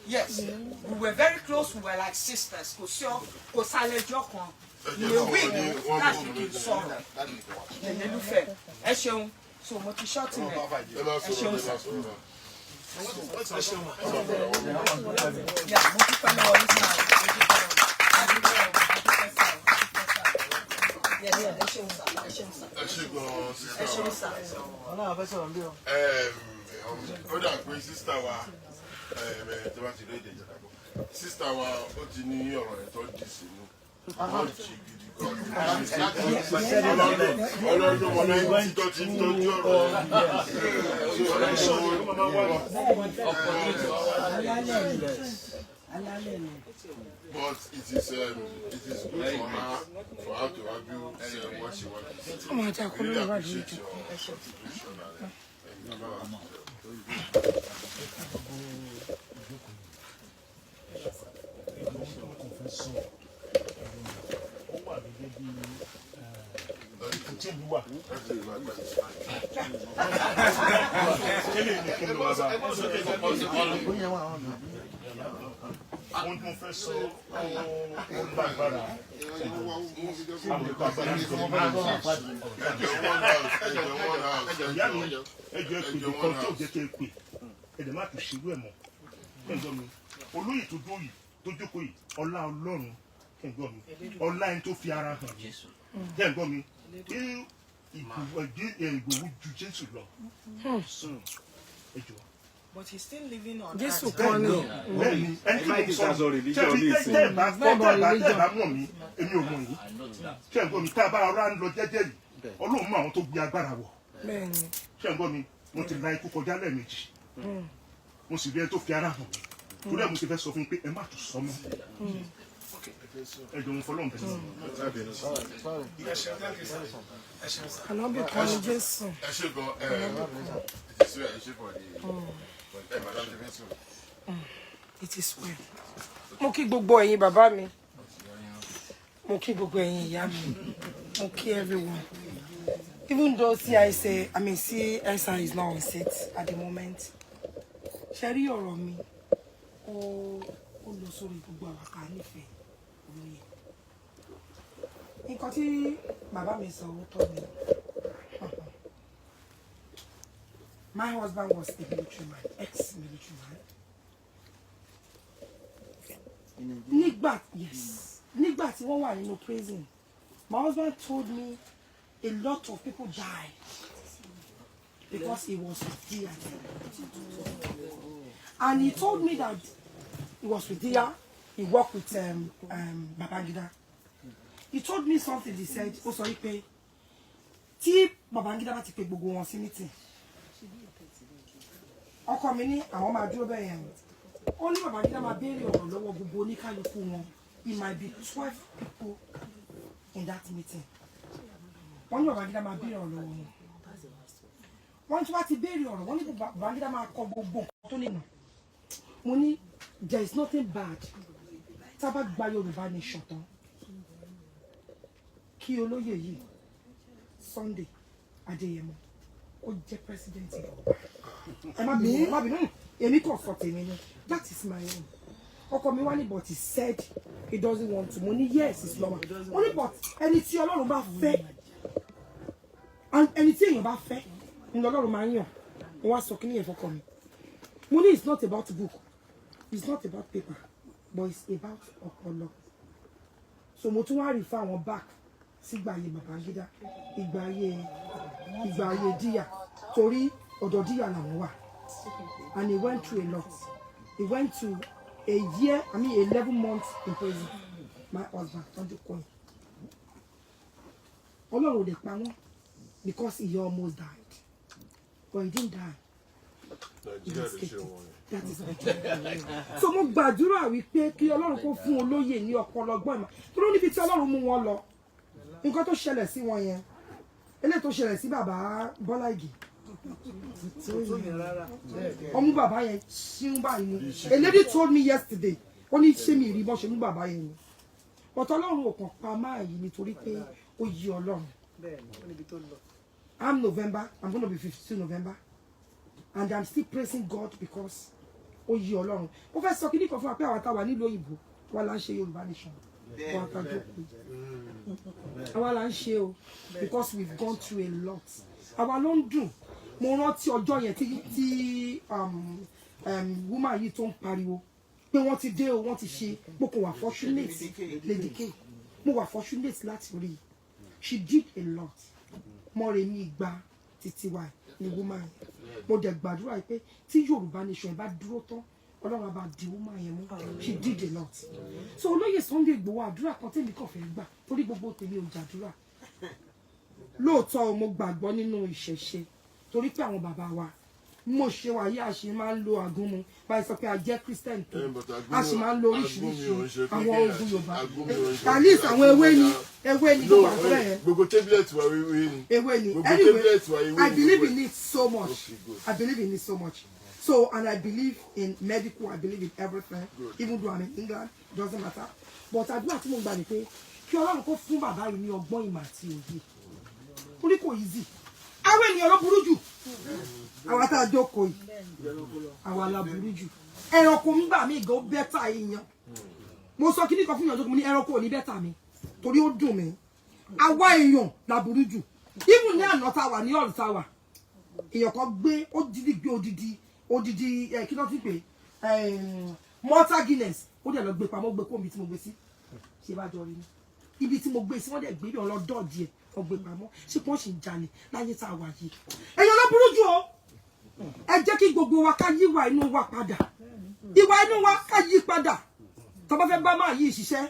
Yes, we were very close, we were like sisters. Kò sí ọ kò sálẹjọ kan ní week láti kí n sọ̀rọ̀. Yèyélúfẹ̀, ẹ ṣeun. So mo ti ṣọ́ọ̀tì rẹ̀. Ẹ ṣeun sá. Yeah, mo dúpẹ́ lọ́wọ́ yín sá. Mo dúpẹ́ lọ́wọ́. A dúpẹ́ o, a dúpẹ́ sá o, a dúpẹ́ sá. Yes sir, ẹ ṣeun sá, ẹ ṣeun sá. Ẹ ṣe gan-an, Ẹ ṣeun sister. Sá. Ọlọ́run fẹ́ sọ̀rọ̀ bí o. Ó dà pé sister wa tí wọ́n ti rí èdè ìjọba, sister wa, ó ti ní ọ̀rọ̀ ẹ̀ tó dì sínú, wọ́n jí gidi gan. Ọlọ́dún wọn lẹ́yìn tí tó ti ń tọ́jú ọ̀rọ̀ yẹn. But it is good for her to argue, say what she wants to say. Ọmọ àti àkọlù Really rẹ̀ wà lórí appreciate ìjókòó. your contribution and Ohun tó kàn fẹ́ sọ, ó wà gẹ́gẹ́ bí ipò tí èmi wà. Ṣé lè ní kí n lọ bá ohun tí mo fẹ́ sọ? Ó lágbára, àwọn ìgbà agbára ń sọ. Ìyá mi, ẹ jọ̀ọ́, ẹ pè mí kan tí ò jẹ́ kí ẹ pè ẹ dẹ̀ má tún ṣerú ẹ̀ mọ́. Ẹ gbọ́ mi, olóyè tó dó yìí, tó jókòó yìí, ọlá Ọlọ́run, ẹ gbọ́ mi, ọlá ẹni tó fi ara hàn, ẹ gbọ́ mi, pé Ìgbòho ju Jésù lọ. Ẹ jọ̀ọ́. But he's still living on Jésù earth. kan ni. Bẹ́ẹ̀ni, ẹni tí mo sọ, ṣé fi tẹ́ ẹ bá kọ́, tẹ́ ẹ bá mọ̀ mí, èmi ò mọ̀ yín. Ṣé ẹ gbọ́ mi? Tá a bá ara ń lọ jẹ́jẹ́ yìí, Ọlọ́run mọ àwọn tó gbé agbára wọ̀. Ṣé ẹ gbọ́ mi? Mo ti la ikú kọjá lẹ́ẹ̀mejì, mo sì rí ẹni tó fi ara hàn mí. Torí ẹ̀ mo ti fẹ́ sọ fún yín pé ẹ má tún sọ mọ́. Ẹ jọ̀ọ́, mo fọlọ́run bẹ̀ sí. Ànábì kan ni Jésù. Ẹ ṣe gan, ẹ it is well. Ẹ ṣe for the ẹ madam ti fẹ́ sọ. It is well. Mo kí gbogbo ẹ̀yin bàbá mi, mo kí gbogbo ẹ̀yin ìyá mi, mo kí everyone. Even though CISA, I mean CSI is not on seat at the moment, ṣe rí ọ̀rọ̀ mi, ó lọ sórí gbogbo àwọn kan nífẹ̀ẹ́ olóye. Nǹkan tí bàbá mi sọ, ó tọ́ mi. My husband was a military man, ex-military man. Nígbà, yes, nígbà tí wọ́n wà nínú prison, my husband told me a lot of people died because he was with Dia, and he told me that he was with Dia, he worked with Babangida. He told me something. He said, ó sọ wípé tí Babangida bá ti pe gbogbo wọn sí meeting, ọkọ mi ní àwọn máa dúró bẹ́ẹ̀ yẹn o. Ó ní Babangida máa béèrè ọ̀rọ̀ lọ́wọ́ gbogbo oníkálukú wọn. It might be 12 people in that meeting. Wọ́n ní Babangida máa béèrè ọ̀rọ̀ lọ́wọ́ wọn. Wọ́n ní tí wọ́n ti béèrè ọ̀rọ̀, wọ́n ní Babangida máa kọ gbogbo nǹkan tó lè nà. Mo ní there is nothing bad, tá a bá gba Yorùbá nation tán, kí olóyè yìí Sunday Adéyẹmọ kó jẹ́ president Yorùbá. Ẹ má bínú, ẹ má bínú, èmi kàn sọ tèmi ni. That is my own. Ọkọ mi wá ní, but he said he doesn't want to. Mo ní yes, it's normal. Mo ní but ẹni tí Ọlọ́run bá fẹ́ and ẹni tí èèyàn bá fẹ́ ni Ọlọ́run máa ń yàn. Mo wá sọ kíní yẹn fọkọ mi. Mo ní it's not about book, it's not about paper, but it's about ọpọlọ. So mo tún wá refer àwọn back sígbà ayé Babangida, ìgbà ayé Díyà, torí ọ̀dọ̀ Díyà làwọn wà, and he went through a lot. He went to a year, I mean 11 months in prison, my husband tọ́jú kọ́ ẹ̀. Ọlọ́run ò lè pa wọ́n because he almost died, but he didn't die. He Nàìjíríà lè escaped ṣe it. wọn. That is Nigeria. So mo gbàdúrà wípé kí Ọlọ́run kó fún olóyè ní ọpọlọ, ọgbọ́n, ìmọ̀, tó níbi tí Ọlọ́run mú wọn lọ. Nǹkan tó ṣẹlẹ̀ sí wọn yẹn, eléyìí tó ṣẹlẹ̀ sí bàbá Bọ́lá Ìgè, ọmú bàbá yẹn ṣíún báyìí ni. A lady told me yesterday, ó ní ṣé mi rí bọ́n ṣe mú bàbá yẹn ni, but Ọlọ́run ò kàn pa máa yìí nítorí pé ó yí Ọlọ́run. I'm November, I'm gonna be 52 November, and I'm still praising God because ó yí Ọlọ́run. Ó fẹ́ sọ kíní kan fún wa pé àwọn táwa nílùú òyìnbó wa là ń ṣe Yorùbá nation. Wa ta jókòó, àwa là ń ṣe o, because we've gone through a lot. Àwa ló ń dùn. Mo rántí ọjọ́ yẹn tí woman yìí tó ń pariwo pé wọ́n ti dé o, wọ́n ti ṣe. Mo kò wà fortunate, Lady K, mo wà fortunate láti rí i. She did a lot. Mọ́remí gba títí wa ni woman yẹn. Mo dẹ̀ gbàdúrà pé tí Yorùbá nation ẹ̀ bá dúró tán, Ọlọ́run á bá di woman yẹn mú. She did a lot. So olóyè Sunday Igboho, àdúrà kan tèmi kàn fẹ́ gbà, torí gbogbo tèmi ò jàdúrà lóòótọ́ o, mo gbàgbọ́ nínú ìṣẹ̀ṣe, torí pé àwọn bàbá wa, mo ṣe wà yí, a ṣe máa ń lo àgúnmu báyìí, sọ pé a jẹ́ Christian tó, a sì máa ń lo oríṣiríṣi àwọn oògùn Yorùbá, at least àwọn ewé ni, ewé ni gbogbo àwọn ọ̀rẹ́ yẹn. Gbogbo tablet wa, ewé ni. Ewé ni. Gbogbo Anyway, tablet wa, ewé I ni believe gbogbo in it so much. Okay, good. I believe in it so much. So, and I believe in medical, I believe in everything. Good. Even though I'm in England, it doesn't matter, but àdúrà tí mo gbà ní pé kí Ọlọ́run kó fún bàbá yìí ní ọgbọ́n, ìmọ̀ àti òye, torí kò easy. Àwọn ènìyàn ló burú jù. Àwa tá a jókòó yìí, àwa la burú jù. Ẹranko ń gbà mí gan better èèyàn. Mo sọ kíní kan fún ìyànjú, mo ní ẹranko ò ní better mi torí ó dùn mí. Àwa èèyàn la burú jù. Even ní àná tá a wà ní ọ̀rùn tá a wà, èèyàn kan gbé, ó dídí gbé odidi odidi ẹ, kí ló ti pè é, Malta Guinness, ó dẹ̀ lọ gbé pamọ́, gbé kó ibi tí mo gbé sí. Ṣé bá jọ rí ni ibi tí mo gbé sí, wọ́n dẹ̀ gbé bí ọlọ́dọ̀ díẹ̀, wọ́n gbé pamọ́. Ṣé kí wọ́n sì ń jalè láyé tá a wà yìí? Èèyàn ló burú jù o. Ẹ jẹ́ kí gbogbo wa ká yíwà inú wa padà, ìwà inú wa ká yí padà. Tó bá fẹ́ bá máa yí ìṣiṣẹ́,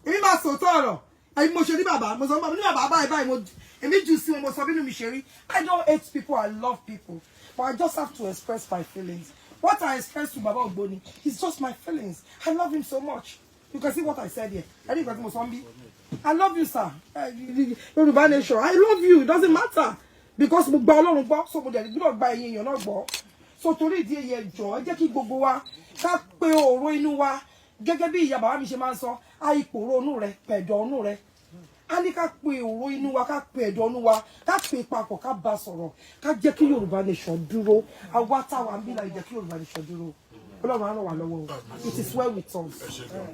èmi máa sòótọ́ ọ̀rọ̀. Ẹ̀yin mo ṣe ní bàbá, mo sọ fún bàbá, ní bàbá báyìí báyìí, mo èmi jù sí wọn, mo sọ bínú mi ṣe rí. I don't hate people, I love people, but I just have to express my feelings. What I express to Baba Ogboni is just my feelings. I love him so much. You can see what I said here. Ẹni ìgbà tí mo sọ ń bí, I love you, sir. Yorùbá nation, I love you. It doesn't matter because mo gba Ọlọ́run gbọ́, so mo dẹ̀ gbọ́dọ̀ gba ẹ̀yin èèyàn náà gbọ́. So torí ìdí èyí, ẹ jọ̀ọ́, ẹ jẹ́ kí gbogbo wa ká pé òró inú wa, gẹ́gẹ́ bí ìyá bàbá mi ṣe máa ń sọ, àìpòrò inú rẹ pẹ̀dọ̀ inú rẹ. A ní ká pe òró inú wa, ká pe ẹ̀dọ̀ inú wa, ká pe papọ̀, ká bá sọ̀rọ̀, ká jẹ́ kí Yorùbá nation dúró. Àwa táwa ń bí láì jẹ́ kí Yorùbá nation dúró, Ọlọ́run á ràn wá lọ́wọ́ o. It is well with us.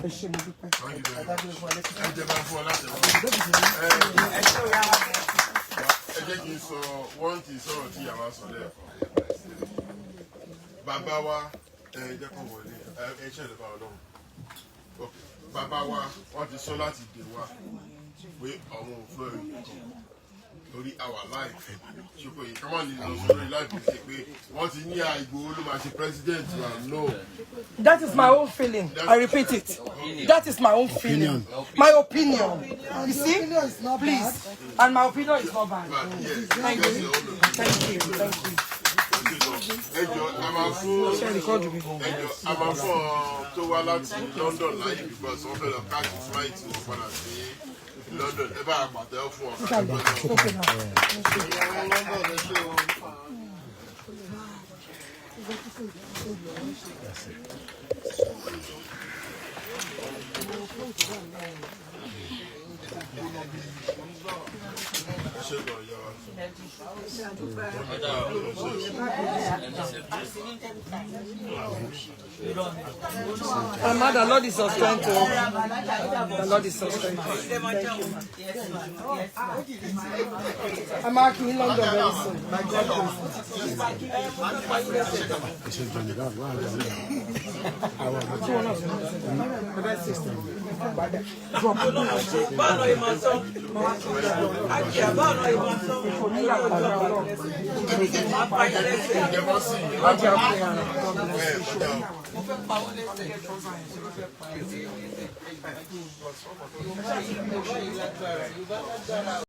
Ẹ ṣé, mo dúpẹ́. Ẹ jẹ́ bá fún ọ láti ẹ jẹ́ kí n sọ wọ́n ti sọ̀rọ̀ tí ìyàwó sọ lẹ́ẹ̀kan. Bàbá wa, ẹ jẹ́ kó wọlé, ẹ ṣe ìjọba Ọlọ́run. Ok, bàbá wa, wọ́n ti sọ láti dè wá pé àwọn ò fẹ́ nǹkan torí our life ṣùkò yìí kọ́mọ̀ ní lọ sórí life ṣe pé wọ́n ti ní Ìgbòho ló máa ṣe president wa, no. That is my own feeling. I repeat it. That is my own feeling. My opinion. You see? Please. And my opinion is not bad. Thank you. Thank you. Thank you. Ẹ jọ, a máa fún Ṣé record mi? Ẹ jọ, a máa fún ọ tó wá láti London láyé because wọ́n fẹ́ lọ káàkiri flight wọn padà sí London. Ẹ bá a pàtẹ́wọ́ fún ọ. Okay now. London, ẹ ṣé o. Ẹ ṣé gan, ìyá wa. Mama, the Lord is your strength. Oh. The Lord is your strength. Thank you. I'm back in London very soon. By God's grace.